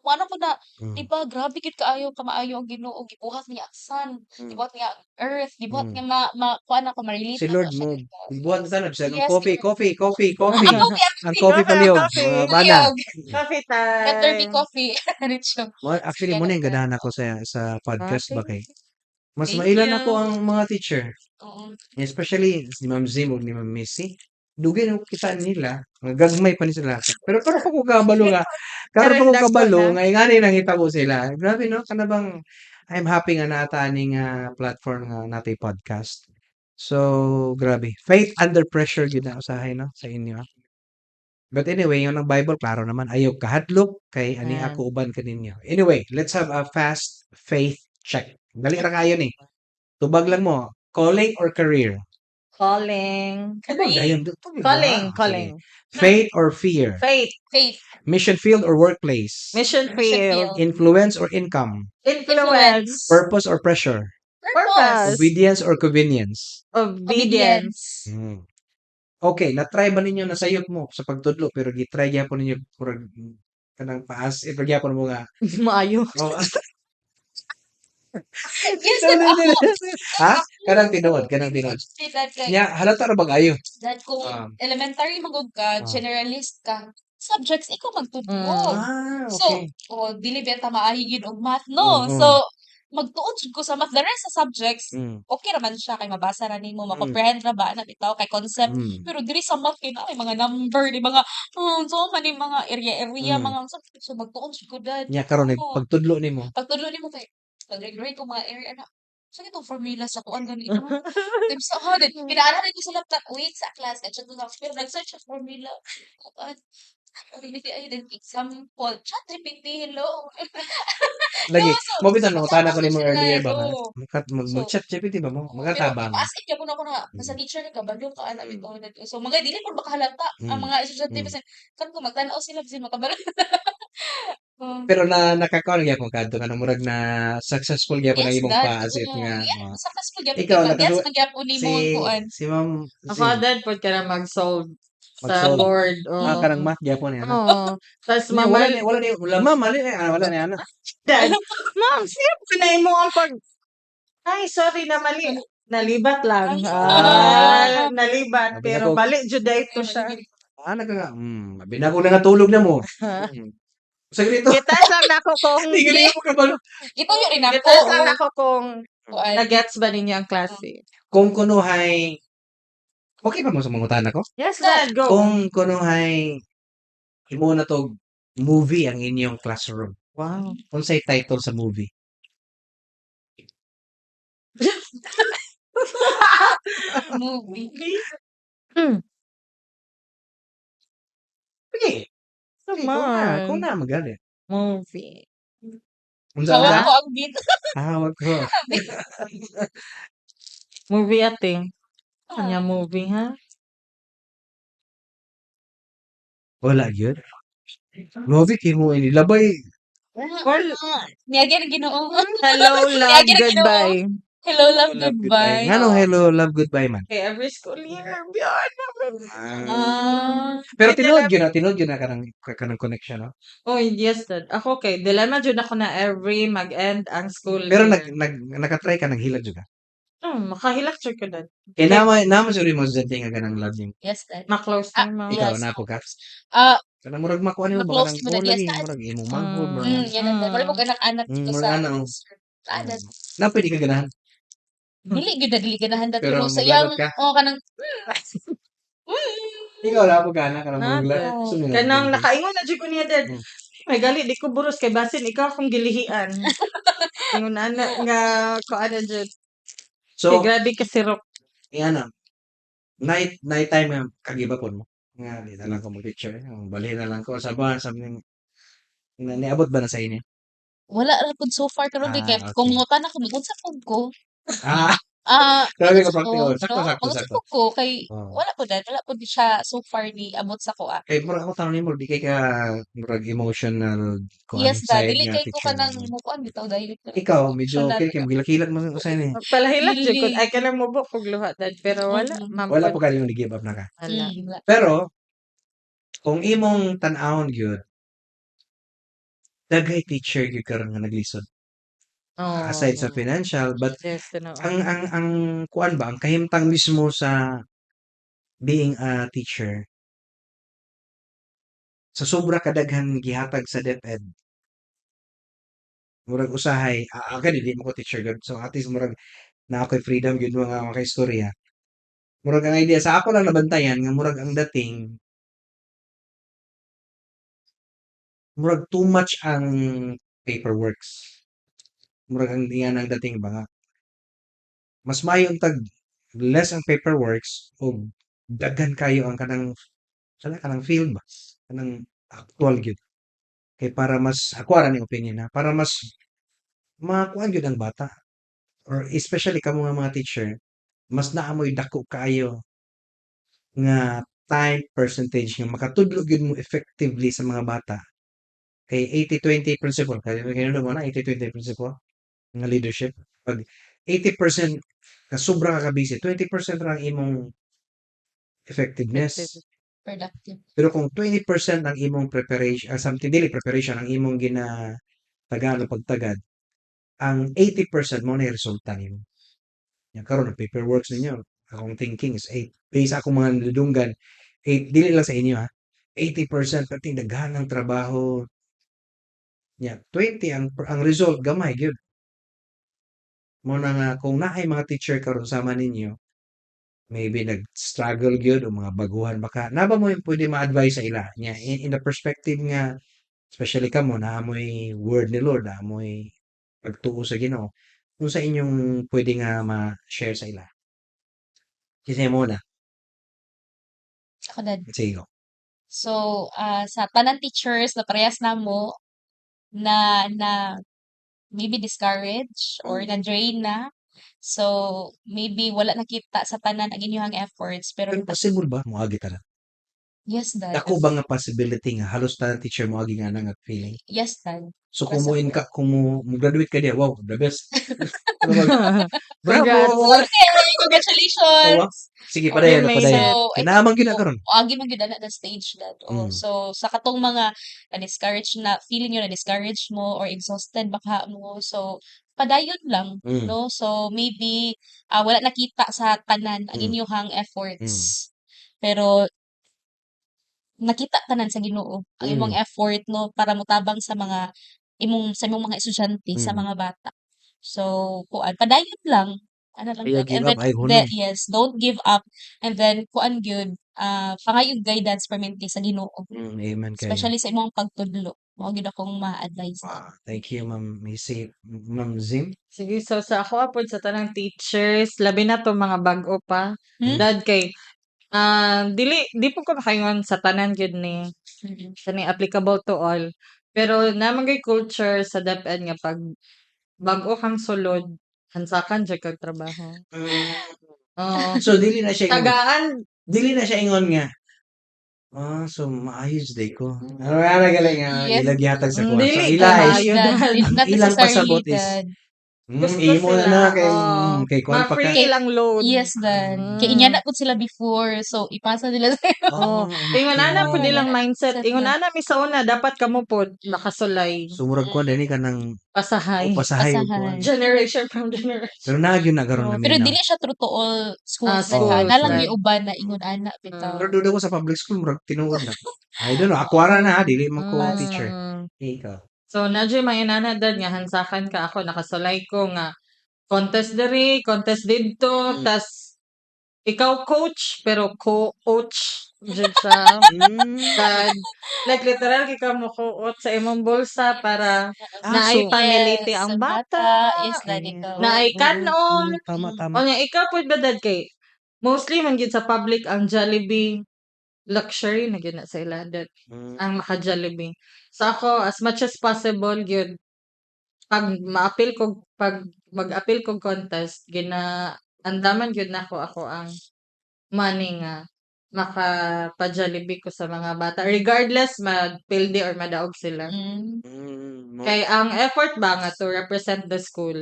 ano ko na, di ba grabe gyud kaayo kamaayo ang Ginoo, gibuhat niya ang sun, gibuhat niya ang earth, gibuhat niya ma, ma kuan ako ma-relate Si ako Lord siya mo gyud ka. buhat sana bisag ang Yes, coffee, Lord. coffee, coffee, coffee. Ang coffee, ang Ang coffee. coffee palihog, Coffee, mga bana. Palihog. Coffee Let there be time. coffee. Diretso. Mo actually Sige mo na na yung dad. ganahan ako sa podcast ba Okay. kay mas Thank mailan you. ako ang mga teacher. Oo. Especially si Ma'am Zim ug ni Ma'am Missy. Dugay na kita nila, mga gagmay pa ni sila. Pero karon pa ko kabalo nga, karon pa Karon ko dako kabalo na. nga ingani nangitabo sila. Grabe no, kana bang I'm happy nga naa ta ani nga platform nga natay podcast. So, grabe. Faith under pressure gyud na usahay no sa inyo. Ah. But anyway, yung ang Bible klaro naman, ayaw kahadlok kay ani Ah. ako uban kaninyo. Anyway, let's have a fast faith check. Dali ra kayo ni. Tubag lang mo, calling or career? Calling. Tubag Career. dayon, tubag Calling, ah, sige. calling. Faith or fear? Faith. Faith. Mission field or workplace? Mission Mission field. field. Influence or income? Influence. Purpose or pressure? Purpose. Purpose. Obedience or convenience? Obedience. Okay, na-try ba ninyo na sayop mo sa pagtudlo pero gi-try gyapon ninyo murag kanang paas eh gyapon mo nga Maayo. oh, Yes, dad, ako. ha? Kanang tinuod, kanang tinuod. Dad, kay, Nya halata ra bag ayo. dad, kung elementary magud ka, generalist ka, subjects ikaw magtudlo. Ah, So, okay. oh, dili beta maayo gyud og math, no? So, magtuon jud ko sa math. The rest sa subjects, okay ra man siya kay mabasa ra nimo, ma-comprehend ra ba ana bitaw kay concept. Pero diri sa math kay naa may mga number, di mga so man ni mga area-area, mga so magtuon jud ko dad. Nya karon Oo. pagtudlo nimo. Pagtudlo nimo kay pag-grade ko mga area na sa itong formula sa kuan gani ito. Times sa then pinaara ko sa laptop, wait sa class, at siya lang pero nag-search sa formula. Kuan. Really ay then example, ChatGPT, hello. Lagi, No, so, mo bitaw nangutana ko makatabang nimo siya, earlier ba nga? oo. Mag So, ChatGPT ba mo? oo, pero Magatabang. as in gyapon ako na basta teacher ni kabalo ka ana bitaw na. So mga dili pud makahalata ang mga estudyante bisan kan ko magtan-aw sila bisan makabalo. Oh. Pero na nakakuan gyapon kadto kanang murag na successful gyapon ang Yes, imong dad. pa-as if Oo. nga. Yeah, Oh. successful gyapon Ikaw kay mag-gets nakasu man gyapon nimo si ang kuan. si Ma'am Ako si dad pod ka na mag-solve sa Mag-solve. board. Ah, Oo. kanang math gyapon ni ana. Oo. Tas Nya wala mamal ni wala ni wala ma'am mali ni ah, wala ni ana. Dad, ma'am, siya po na imo ang pag. Ay, sorry na mali. Nalibat lang. Ah. Ah, nalibat. Sabi Pero nako- bali jud ito siya. Ah, nagka abi nako na natulog na mo. Sa ganito. Gitas lang nako kung Di gani mo kabalo. Gituyo rin ako. gitas lang nako kung Kuan. na-gets ba ninyo ang klase. Kung kunuhay okay pa mo sa mangutana ko? Yes, Dad, go. Kung kunuhay imo na to movie ang inyong classroom. Wow. Unsay title sa movie? Movie. Sige. Sige, kung na, kung Naman. na magalit. Movie. Unsa Hawak unsa? ko ang beat. Ah, hawak ko. Movie ate. Kanya movie ha? Wala gyud. Movie kay mo ini labay. Well, Niagi ang Ginoo. Hello, Love, Niagi ang Ginoo. Goodbye. Hello, Love, Goodbye. Ngano Hello, Love, Goodbye man? Okay, every school year, beyond. Ah. Ah. Pero tinuod gyud na kanang connection, no? Oh, yes, dad. Ako kay dilemma jud ako na every mag-end ang school Pero year. nag naka-try ka, naghilak jud ka? Makahilak jud ko, dad. Kay nama siguro yung mga estudyante nga ganang love nimo. Yes, dad. Ma-close Ah, nimo. Ikaw yes. na ako ka. Ah, Kanang murag makuha nimo ba ma-close kanang mo, dad. oh, Yes, lagi na. murag imong manghod murag Yan ang dad. Murag mo anak-anak dito murag sa ana oh. Ah, dad. Na pwede ka ganahan. Dili gyud na dili ganahan dad Pero pero sa iyang muglagot ka. oh kanang Ikaw wala po gana kanang Na, murag dad. gusto mo Kanang nakaingon na jud ko niya, dad. May gali di ko buros kay basin ikaw akong gilihian. Ingon ana nga kuan na jud. So, Kay grabe ka sirok. Yan night night time nga kagiba pod mo. Nga di na lang ko mag-picture. Ang balhin na lang ko sa ba something na niabot ba na sa inyo? Wala ra pud so far karon kay kung mangutana ko mag-unsa pud ko. Ah, Ah, grabe ka mag-unsa ko, practical. Sakto, no? sakto, Mag-unsa sakto. pud ko kay Oo. wala pud dad, wala pud siya so far ni abot sa akoa. Kay murag ako tanong nimo di kay ka murag emotional kuan Yes, dad, side dili nga kay ko teacher. kanang mukuan bitaw dayon. Ikaw medyo Emotional okay kay magilak-hilak man sa ini. Magpalahilak jud ko Dili. ay kanang mubo kog luha, dad, pero wala man Wala pud. po kayo ni give up na ka. Wala. Wala. Pero kung imong tan-awon gyud, daghay teacher gyud karon nga naglisod. Aside sa Oh. financial, but Yes, tinuod. ang kuan ba, ang kahimtang mismo sa being a teacher, sa sobra kadaghan gihatag sa DepEd, murag usahay gani di mo ko teacher gyud, so at least murag naa ko'y freedom gyud mga makaistorya. Murag ang idea sa ako lang nabantayan nga murag ang dating murag too much ang paperworks. Murag ang iyan ang dating ba nga mas maayo tag less ang paperworks og daghan kayo ang kanang sana kanang field ba, kanang actual gyud kay para mas, ako ra ning opinion ha, para mas makuan gyud ang bata or especially kamo nga mga teacher, mas naa moy dako kaayo nga time percentage nga makatudlo gyud mo effectively sa mga bata kay 80-20 principle. Kay mo na 80-20 principle nga leadership, pag 80% ka sobra ka ka-busy, 20% ra ang imong effectiveness. Effective. Productive. Pero kung 20% ang imong preparation, something dili preparation ang imong gina tagalo pagtagad, ang 80% mo na yung resulta nimo. Yan karon ang paperworks ninyo, akong thinking is 8 based akong mga nadudunggan, 8 dili lang sa inyo ha, 80% perting daghan ang trabaho nya, 20 ang result gamay gyud. Mo na nga kung naay mga teacher karon sama ninyo, maybe nag-struggle gyud o mga baguhan baka naa ba mo yung pwede ma-advise sa ila nya in the perspective nga especially kamo naa moy word ni Lord, naa moy pagtuo sa Ginoo, unsa inyong pwede nga ma-share sa ila? Kinsa mo na? Ako, dad. Sige, go. So, sa tanan teachers na parehas namo na maybe discouraged or na-drain na. So, maybe wala nakita sa tanan ang inyong efforts pero Pero possible ba moagi ta na? Yes, dad. Dako ba nga possibility nga halos tanan teacher moagi nga na nga feeling? Yes, dad. So kung mo Possible. in ka kung mo graduate ka diya, wow, the best. Ano ba? Bravo! Congrats. Okay, congratulations. Sige, padayon You na made padayon. it. So, I Kay naa man gyud na karon. Moagi man gyud ana na stage dad. Oh, so sa katong mga na-discourage na feeling nyo na discourage mo or exhausted baka mo. So padayon lang, no? So maybe wala nakita sa tanan ang inyong efforts. Pero nakita tanan sa Ginoo ang imong effort, no, para motabang sa imong mga estudyante, sa mga bata. So kuan, padayon lang. Ana lang Ayaw dad. give And up, then ay the, hunong. yes, don't give up. And then kuan gyud, pangayog guidance permente sa Ginoo. Amen kayo. Especially sa imong pagtudlo. Mao gyud akong ma-advise. Wow, thank you, Ma'am Missy. Ma'am Zim. Sige, so sa ako pod sa tanang teachers, labi na to mga bag-o pa. Dad kay dili di po ko makaingon sa tanan gyud ni kani applicable to all. Pero naa man gyud culture sa DepEd nga pag bag-o kang sulod, Hansakan jud kag trabaho. Oo. So dili na siya ingon, Tagaan. Dili na siya ingon nga. Ah, so maayo jud ko. Ano nga galing nga ilang gihatag sa kuha. So Dili ila ka is maayo, Dad, dad. Ang not ilang necessarily, pasabot is dad. Gusto imo na sila, na kay oo. kay kuan pa ka. Ma-free lang load. Yes, dad. Kay inyana pud sila before, so ipasa nila sa'yo. Oh, Oh, ingon ana pud ilang mindset. Set Ingon na. ana mi sa una, dapat kamo pod nakasulay. So murag kuan dinhi kanang Pasahay. Oh, pasahay ug Pasahay. kuan. Generation from generation. Pero naa gyud na karon Oh, na pero minaw. dili siya true to all schools, Ah, dad, ha. schools, Naa lang right. gyud uban na ingon ana bitaw. Pero duda ko sa public school murag tinuod na. I don't know, ako ara na ha, dili man ko teacher. Eh, ikaw. So naa jud mga inana, dad, nga hansakan ka. Ako nakasulay ko nga contest diri, contest didto, tas ikaw coach pero co-coach jud siya. Dad, like literal kay ka mo kuot sa imong bulsa para Ah, naay so family Yes, ang sa bata. Yes, dad, ikaw. Naay kanon. Tama, tama. Unya ikaw pud ba, dad, kay mostly man gyud sa public ang Jollibee, luxury na gyud na sa ila, dad, ang maka Jollibee. So ako, as much as possible gyud, pag mag-apil kog contest, gina andaman gyud nako ako ang money nga makapa-Jollibee ko sa mga bata regardless magpildi or madaog sila. Kay ang effort ba nga to represent the school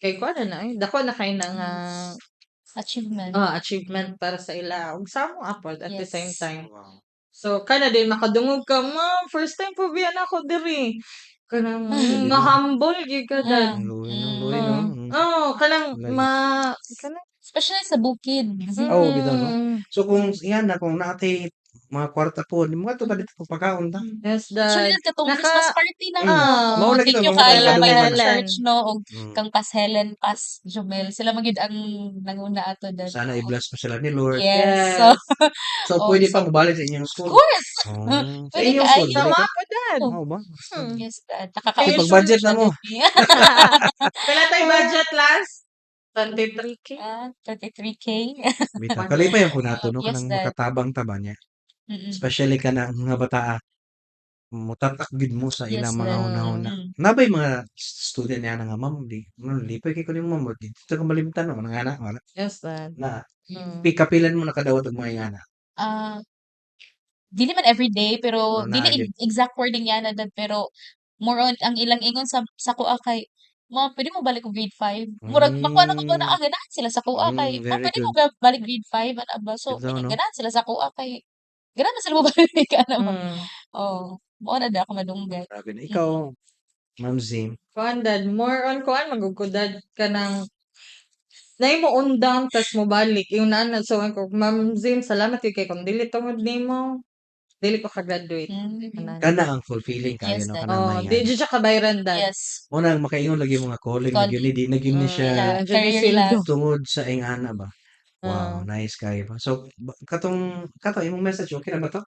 kay kuan na na eh, dako na kay na nga Achievement. Oh, achievement para sa ila ug sa amo pod at the same time. So kana din makadungog ka, "Ma'am, first time po biya nako diri." Kanang ma-humble gyud ka, dad. Ang luoy no, luoy no. Oh, oh, kanang Lagi. Ma kanang Especially sa bukid. Oo, bitaw no. So kung iyan na kung naatay mga kwarta po, mo to ka dito pagkaon ta. Yes, Actually, dad. katong Naka Christmas party na. Mao lagi Thank to you mga kaayo kadungan may na. church no og kang Pas Helen, Pas Jomel. Sila man gyud ang nanguna ato dad. Sana i-bless pa sila ni Lord. Yes. So, Yes. So Oh, pwede pa so mobalik sa inyong of school. course. Oh. Sa Pwede inyong school, kaayo. dili Sama ka? po, dad. Mao ba? Yes, dad. So Nakaka-uwi pag-budget na mo. Pila tay budget last? 23K. Ah, 33K. Bitaw kalipay po nato no Yes, kanang dad. makatabang ta ba niya. Especially kanang mga bataa mutatak gid mo sa Yes, ilang mga dad. hunahuna. Nabay mga student niya nga, "Ma'am, di lipay kay ko nimo, ma'am, dito ka malimtan," mga ngana wala. Yes, dad. Na kapilan mo nakadawat og mga ingana? Ah, dili man everyday pero Oh, dili naa gyud. Exact wording niya na, dad, pero more on ang ilang ingon sa kuha kay, "Ma'am, pwede mo balik og grade 5?" Murag makuha na ko ba na ganahan sila sa kuha kay, very "Ma'am, pwede mo good. ba balik grade 5?" Ana ba. So Bitaw no. ganahan sila sa kuha kay ganahan man sila mobalik ana ba. Oh, mao na da ako madunggan. Grabe na. Ikaw, Ma'am Zim. Kuan, dad, more on kuan man gud ko, dad, kanang naay mo undang tas mobalik ingon ana. So ko, "Ma'am Zim, salamat gyud kay kung dili tungod nimo dili ko ka-graduate." Ana. Kana ang fulfilling kaayo Yes, no dad. kanang Oh, may di jud siya kabayran, dad. Yes. Mo nang makaingon lagi mga calling na gyud ni di na gyud ni Mm, siya na jud ni Career sweldo. lang. Tungod sa ingana ba. Wow, nice kaayo ba. So katong kato imong message okay na ba to?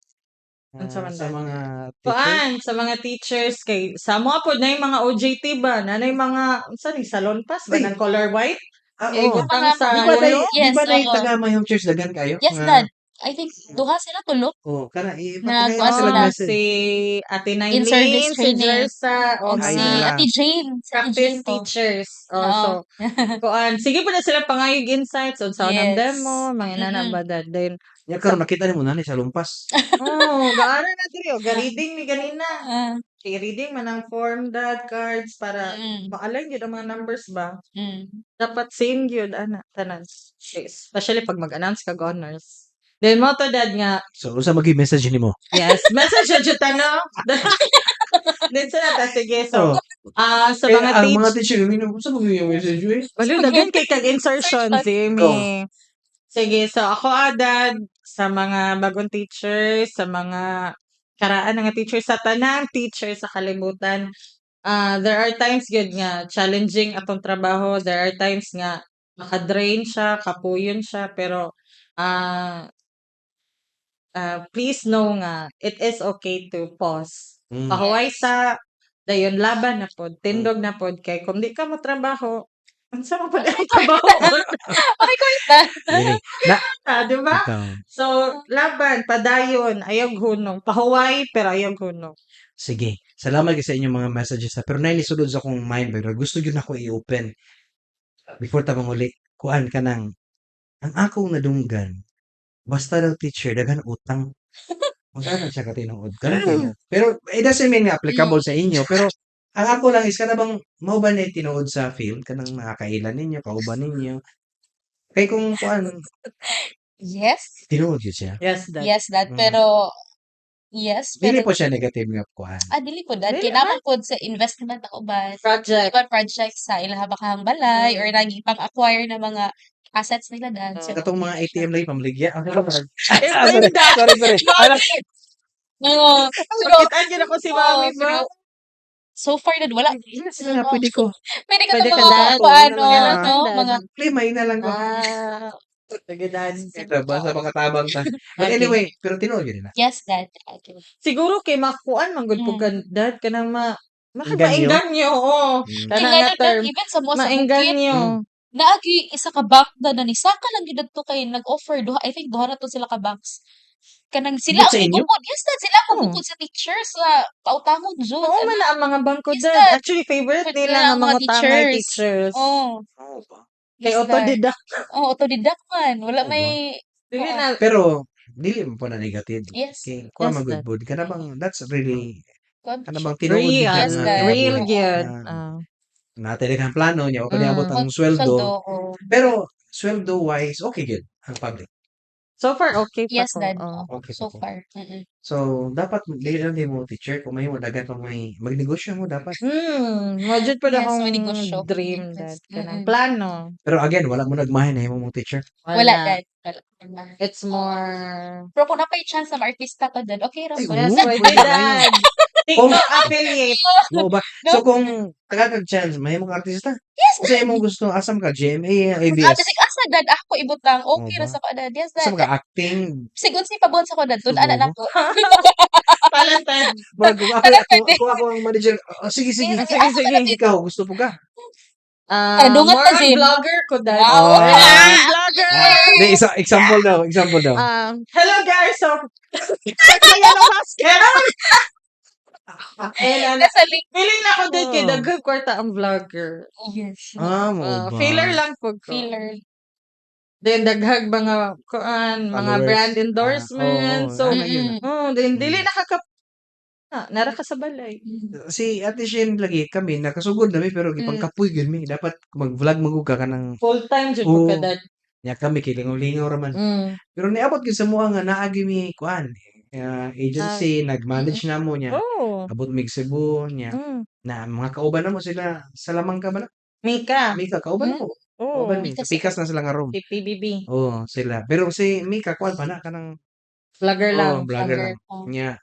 Unsa Ah, man, sa dad? mga teacher? Kuan sa mga teachers kay sa mo pod na yung mga OJT ba, na yung mga unsa ni Salonpas ba Uy. ng color white? Ah, Nga oo. ibutang sa Di ba day ulo? di Yes, ba day oo. taga Mayong Church daghan kayo Yes, nga dad. I think duha sila tulo. Oh, kana Na ipatagayon kuan sila sila. message. Si Ate In Nailin, service si training. Jersa, o Og Ay, si mga sila. Ate Jane. Si Ate practice Jane to. teachers. Oh, Oo. so kuan, sige po na sila pangayog insights on sa Yes. demo, mga inana ba, dad. Then Nya karon nakita nimo na ni Salonpas. Oh, gaana na diri oh, ga-reading mi ganina. Kay reading man ang form, dad, cards para ma-align gyud ang mga numbers ba. Dapat same gyud ana tanan. Especially pag mag-announce kag honors. Then mo to, dad, nga So unsa magi message nimo? Yes, message na jud ta no. Then sa ta sige, so Oh. sa Kaya mga ang mga teach teacher minum unsa man yung message eh? Baliw, daghan kay kag insertion Insertion. si Go. mi. Sige, so ako dad, sa mga bagong teachers, sa mga karaan nga teachers, sa tanang teacher sa kalibutan, there are times gyud nga challenging atong trabaho, there are times nga maka-drain siya, kapuyon siya, pero please know nga it is okay to pause. Pahuway ta, dayon laban na pod, tindog na pod kay kung di ka mo trabaho, unsa man pud ang trabaho? Okay, kwarta. Dili. Na Ah, di ba? Bitaw. So, laban, padayon, ayaw hunong. Pahuway, pero ayaw hunong. Sige. Salamat kay sa inyong mga messages ha. Pero naay nisulod sa akong mind pero gusto gyud nako i-open. Before ta manguli, kuan ka nang ang akong nadunggan, basta daw teacher daghan utang. Unsa na siya katinuod? Kanang tinuod. Pero it doesn't mean nga applicable sa inyo, pero ang ako lang is kana bang mao ba ni tinuod sa field kanang mga kailan ninyo, kauban ninyo? Kay kung kuan Yes. tinuod gyud siya. Yes, Dad. Yes, Dad. Pero yes, Dili pero po siya negative nga kuan. Ah, dili po, Dad. Dili Kay naa man pod sa investment ako ba Project. iba project sa ilaha bakahang balay or nagi pang-acquire na mga assets nila, Dad. So, Katong mga okay na siya. ATM lagi pamaligya. Explain that. Sorry, sorry. Ano? Oo. Pero, Makitaan gyud ako si oo, Mami ba? pero so far, Dad, wala. Sila na pwede ko. Pwede ka Pwede ng ka, mga Dad. paano, Ah. no? Mga Play na lang ko. Ah. Sige, Dad. Ito, basta makatabang ta. But Okay. anyway, pero tinuod gyud na. Yes, Dad. Okay. Siguro kay makuan man gud pud ka, Dad, kanang ma Engganyo? maengganyo, oo. Kay Kana nga nga Dad, term. even sa mo sa bukid, Maengganyo. Naagi isa ka bank na nisaka lang gyud adto kay nag-offer duha, I think duha na to sila ka banks. Kanang sila Bukod sa ang inyo? mubukod. Yes, Dad, sila ang Oo. mubukod sa teachers sa pautangon jud. Oo man na ang mga bangko, Yes, Dad. Dad. Actually, favorite Favorite nila nila nga ang mga mga tangay teachers. teachers. Oh. Oo ba? Kay Yes, Dad. autodidact. Oh, autodidact man. Wala Oo ba? may Dili kuan. na Pero dili mo po na negative. Yes. Kay kuan Yes, man gud Dad. pod kana bang that's really Kuan kana siya. bang tinuod gid Real. na Yes, nga Dad. Real kinabuhi. gyud. Na Ah. natay kang plano niya, wa pa niabot ang sweldo. Sweldo, oo. Pero sweldo wise okay gyud ang public. So far okay pa Yes, ko. Dad. Oh. Oo, Okay pa so ko. far. So dapat dili lang mo teacher kung mahimo daghan pa may magnegosyo mo dapat. Mao jud pud Yes, akong manegosyo. dream, Yes. Dad. Kanang plano. Pero again, wala mo nagmahin na himo mong teacher. Wala, Wala. Dad. Wala. Wala. It's Oo. more Pero kung napay chance na maartista ka, Dad, okay ra Ay, po. Yes, oo, pwede, pwede kayo. Dad. Kung TikTok affiliate. Mao ba? No? So kung taga kag chance mahimo kang artista? Yes, Unsa Dad. imong gusto? Asam ka GMA, Ah, ABS? bisig asa, Dad, ako ibutang. Oo Okay ra ba? sa ko, Dad. Yes, Dad. Asa ka acting? Bisig unsay pabuhat sa ko, Dad. Tun-an na Subo? nako. Talented. Murag kung ako Talented. ako ang manager. Oh, sige sige. Sige, Sige, asa ka sige. na dito? Ikaw gusto po ka? Ah, Dungan more ta, on Zin. vlogger ko, Dad. Wow. Ah. More on vlogger. Ah, di isa example daw, example daw. Hello guys. So, kaya na basket. Eh, na, Nasa link. feeling na ako din kay Oh. daghang kwarta ang vlogger. Yes. Ah, mao Ah, ba? filler lang po ko. Filler. Then daghag mga kuan, mga Followers. brand Ah, endorsement. oo, So, ana gyud. Oh, then dili nakaka nara ka sa balay. Si Ate Shen lagi kami nakasugod na mi pero gipangkapoy gyud mi. Dapat mag-vlog man gud ka kanang Full time jud po ka, Oo. Dad. Nya kami kay lingaw-lingaw ra man. Pero niabot gyud sa mua nga naa gyud mi kuan, agency nag-manage namo niya. Oh. Abot mig Cebu niya. Na mga kauban namo sila sa Lamangka ba na? Mika. Mika kauban namo. Oh. Kauban mi. Mika Sa pikas na sila nga room. Si PBB. Oo, sila. Pero si Mika kuan pa na kanang Vlogger lang. Oh, vlogger lang. Oh. Nya.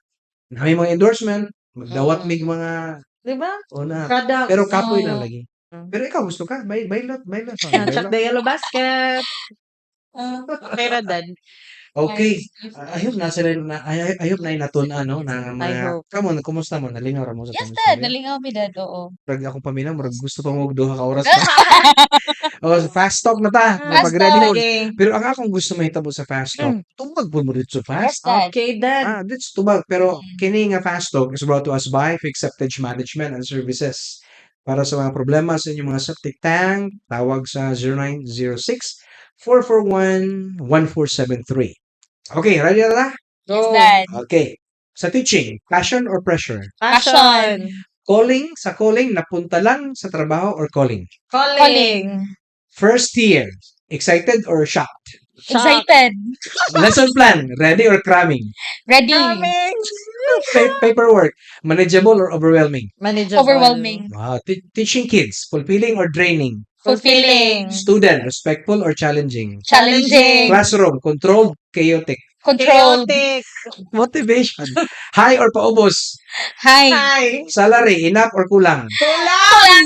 Nami mga endorsement, magdawat mig mga Di ba? una. Products. Pero kapoy lang Oo. lagi. Pero ikaw gusto ka? Bay baylot, baylot. Ah, check the yellow basket. Ah, Okay ra, Dad. Okay. Yes. Ah, I hope na sila na I hope na natun-an no na I mga hope. kamo kumusta mo nalingaw ra mo sa Yes, atong Dad. istorya? Nalingaw mi, Dad. Oo. Murag akong paminaw murag gusto pa mo og duha ka oras pa. Oh, fast talk na ta. Ah, Fast Pag-ready talk. mo. Sige. Pero ang akong gusto mahitabo sa fast talk, tubag pud mo dito sa Yes, fast. Dad. Okay, Dad. Ah, that's tubag. Pero kini nga fast talk is brought to us by Fixed Septage Management and Services. Para sa mga problema sa inyong mga septic tank, tawag sa 0906 441 1473. Okay, ready na ta? Yes, Go. Dad. Okay. Sa teaching, passion or pressure? Passion. Calling, sa calling, napunta lang sa trabaho or calling? Calling. First year, excited or shocked? Shock. Excited. Lesson plan, ready or cramming? Ready. Coming. Paperwork, manageable or overwhelming? Manageable. Overwhelming. Wow. Teaching kids, fulfilling or draining? Fulfilling. Student, respectful or challenging? Challenging. Classroom, controlled, chaotic. Controlled. Chaotic. Motivation, high or paubos? High. Hi. Salary, enough or kulang? Kulang.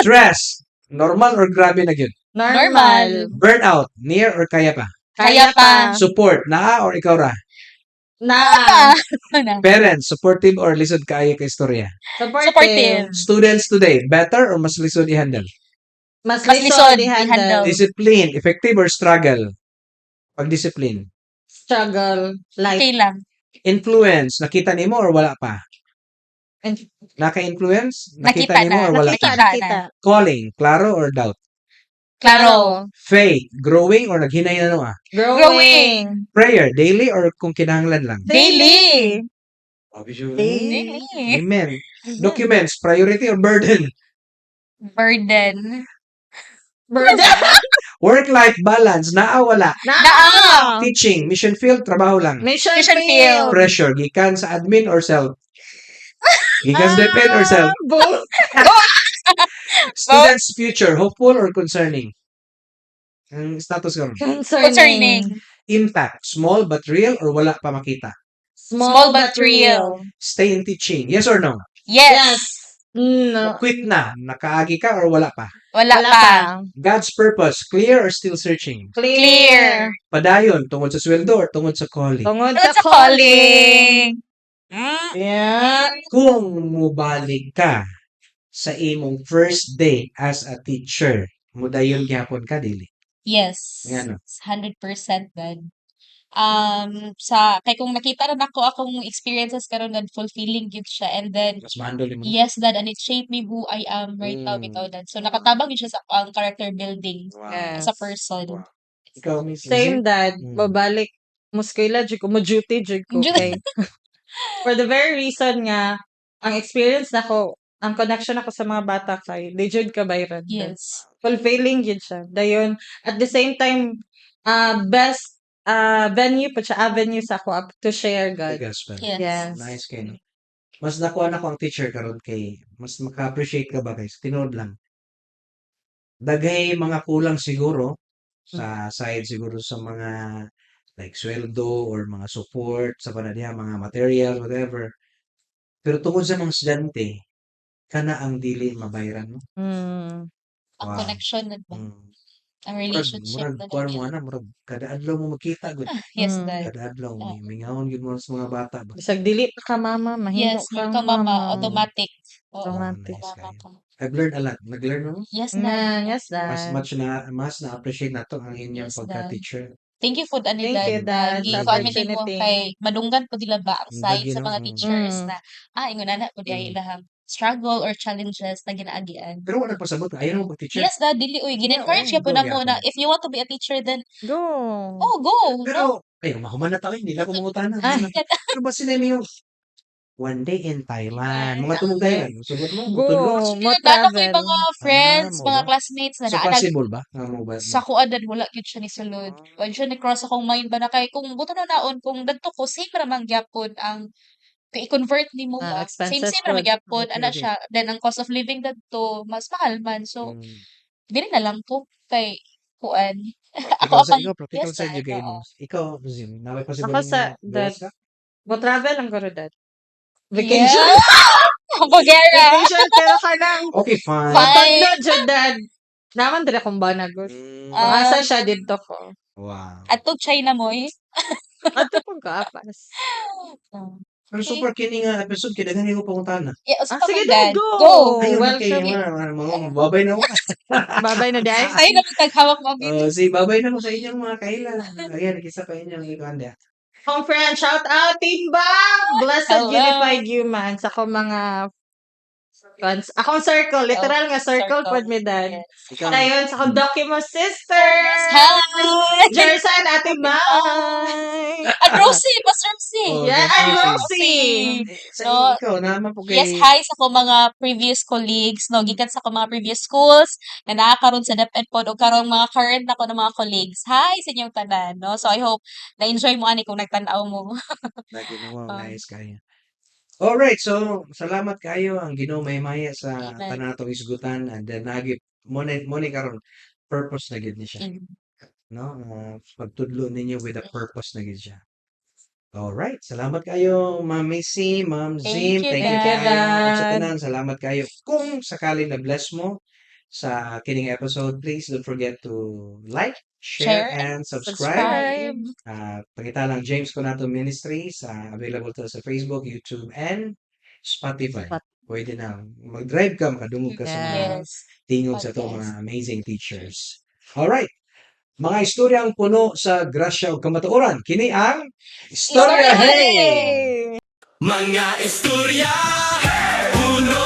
Stress, normal or grabe na gyud? Normal. Burnout, near or kaya pa? Kaya pa. Support, naa or ikaw ra? Na. Na. Parents, supportive or lisod kaayo ka istorya? Supportive. Supportive. Students today, better or mas lisod i-handle? Mas Mas lisod lisod i-handle. i-handle. Discipline, effective or struggle? Pag-discipline. Struggle. Life. Okay lang. Influence, nakita nimo or wala pa? Naka-influence? Nakita Nakita nimo na. or wala Nakita pa? na. Nakita. Calling, klaro or doubt? Klaro. Faith, growing or naghinay na no ah? Growing. Prayer, daily or kung kinahanglan lang? Daily. Obviously. Daily. Daily. Amen. Documents, priority or burden? Burden. Burden. Work-life balance, naa wala? Naa. Teaching, mission field, trabaho lang? Mission Mission field. field. Pressure, gikan sa admin or self? Gikan sa DepEd or self? Ah, both. Students' future, hopeful or concerning? Ang status karon. Concerning. Concerning. Impact, small but real or wala pa makita? Small Small but real. Stay in teaching, yes or no? Yes. Yes. No. Quit na, nakaagi ka or wala pa? Wala, Wala pa. pa. God's purpose, clear or still searching? Clear. Padayon, tungod sa sweldo or tungod sa calling? Tungod Tungod sa sa calling. calling. Yeah. Kung mubalik ka sa imong first day as a teacher, mudayon gyapon ka dili? Yes. Ngano? 100% dad. Sa kay kung nakita na nako akong experiences karon dad, fulfilling gyud siya and then Mas mahandol mo. Yes, dad, and it shaped me who I am right now bitaw, dad. So nakatabang gyud siya sa ang character building as a person. Wow. Ikaw, Miss Same, dad. Babalik. Muskwela jud ko, mo duty jud ko Duty. kay for the very reason nga ang experience nako, ang connection nako sa mga bata kay di jud ka bayran. Fulfilling jud siya. Dayon at the same time, best venue po siya, avenue sa ako up to share The God. gospel. Yes. Yes. Nice kay no. Mas nakuha na ko ang teacher karon kay mas maka-appreciate ka ba guys? Tinuod lang. Daghay mga kulang siguro sa side siguro sa mga like sweldo or mga support sa panadiha, mga materials, whatever. Pero tungod sa mga estudyante, kana ang dili mabayran no. Ang connection na ba? Ang Murag relationship murag na kuan mo niya. ana, murag kada adlaw mo magkita gud. Yes, dad. Kada adlaw may mingawon gyud mo sa mga bata ba. Bisag dili pa ka mama, mahimo Yes, kang ka mama, mama. Automatic. Oo. Automatic. Nice Mama kayo. ka. I've learned a lot. Nag-learn mo? Yes, dad. Na, yes, Mas dad. much na mas na-appreciate nato ang inyong Yes, dad. pagka-teacher. Thank you food ani Thank dad. you, dad, sa Gikuan mi nimo opportunity. kay madunggan po nila ba ang side Lagi, sa no? mga teachers na ingon ana po di ay ilahang struggle or challenges na ginaagian. Pero wala nagpasabot nga ayaw mo pag-teacher. Yes, dad, dili uy gin-encourage Yeah, gyud po go namo gyapon. Na if you want to be a teacher then Go. Oh, go, no? Pero ay mahuman na ta hindi na ko mangutana. Ay. Pero ba sila yung one day in Thailand, mga tumong Thailand, sugod mo, Go, mutudlo. mo Actually, dana ko yung travel. mga friends, Ah, mo mga ba? classmates na So naa possible ba nga mo ba? Sa kuan dad, wala gyud siya nisulod. Wala siya ni-cross akong mind ba na kay kung buto na naon kung dadto ko same ra man gyapon ang i-convert nimo Ah, ba. Same expenses same ra man pod. gyapon ana siya. Then ang cost of living dadto mas mahal man. So dili na lang ko kay kuan. Ako Ikaw sa akong ikaw practical yes, side dad, jud kay oo. mo. Ikaw Zim, naa may possible Ako sa nga gawas dad, ka? mo travel ang guro, dad. Vacation. Yeah. Bugera. Vacation pero kanang Okay, fine. Fine. matudlo jud, dad. Naman diri akong bana gud. Kung asa siya didto ko. Wow. Adtog China mo eh. Adto pud ko apas. Pero super kini nga episode kay daghan ko pangutana. Yeah, usa Ah, pa sige, man, dad, dad. go. Go. Ayun na kay Welcome. mga babay na ko. Babay na dai. Ay, na taghawak mo Oh, si babay na ko sa inyong mga kaila. Ayan, kisa pa inyong ikuan dia. Home friend, shout out Team Bang! Blessed Hello. Unified Humans. Ako mga friends. Akong circle, literal nga circle, Circle. pod mi, dad. Yes. Ikaw. Dayon sa akong Documo sisters. Hi! Jersan, Ate Mai. At Rosie, Mas Rosie. Oh, Yeah, yes, I'm Rosie. Rosie. Eh, sa No. ikaw naman po kay Yes, hi sa akong mga previous colleagues, no, gikan sa akong mga previous schools na naa karon sa DepEd pod o karong mga current nako ng mga colleagues. Hi sa inyong tanan, no. So I hope na-enjoy mo ani kung nagtan-aw mo. Lagi na, wow, nice kayo. Alright, so salamat kayo ang Ginoo mahimaya sa Amen. tanan atong isgutan and then nagi mo ni karon purpose na gid ni siya, no? Pagtudlo ninyo with a purpose na gid siya. Alright, salamat kayo Ma'am Missy, Ma'am Thank Zim, you, thank you Thank you, kaayo. Ug sa Dad. tanan, salamat kayo. Kung sakali na bless mo sa kining episode, please don't forget to like, share, Share and and subscribe. Subscribe. Pangita lang James Conato Ministries, available to sa Facebook, YouTube, and Spotify. Pwede na. Mag-drive ka, makadungog ka sa mga tingog sa to Podcast. mga amazing teachers. Alright. Mga istoryang puno sa grasya ug kamatuoran. Kini ang Istorya Istorya Hey! Hey! Mga istorya, puno.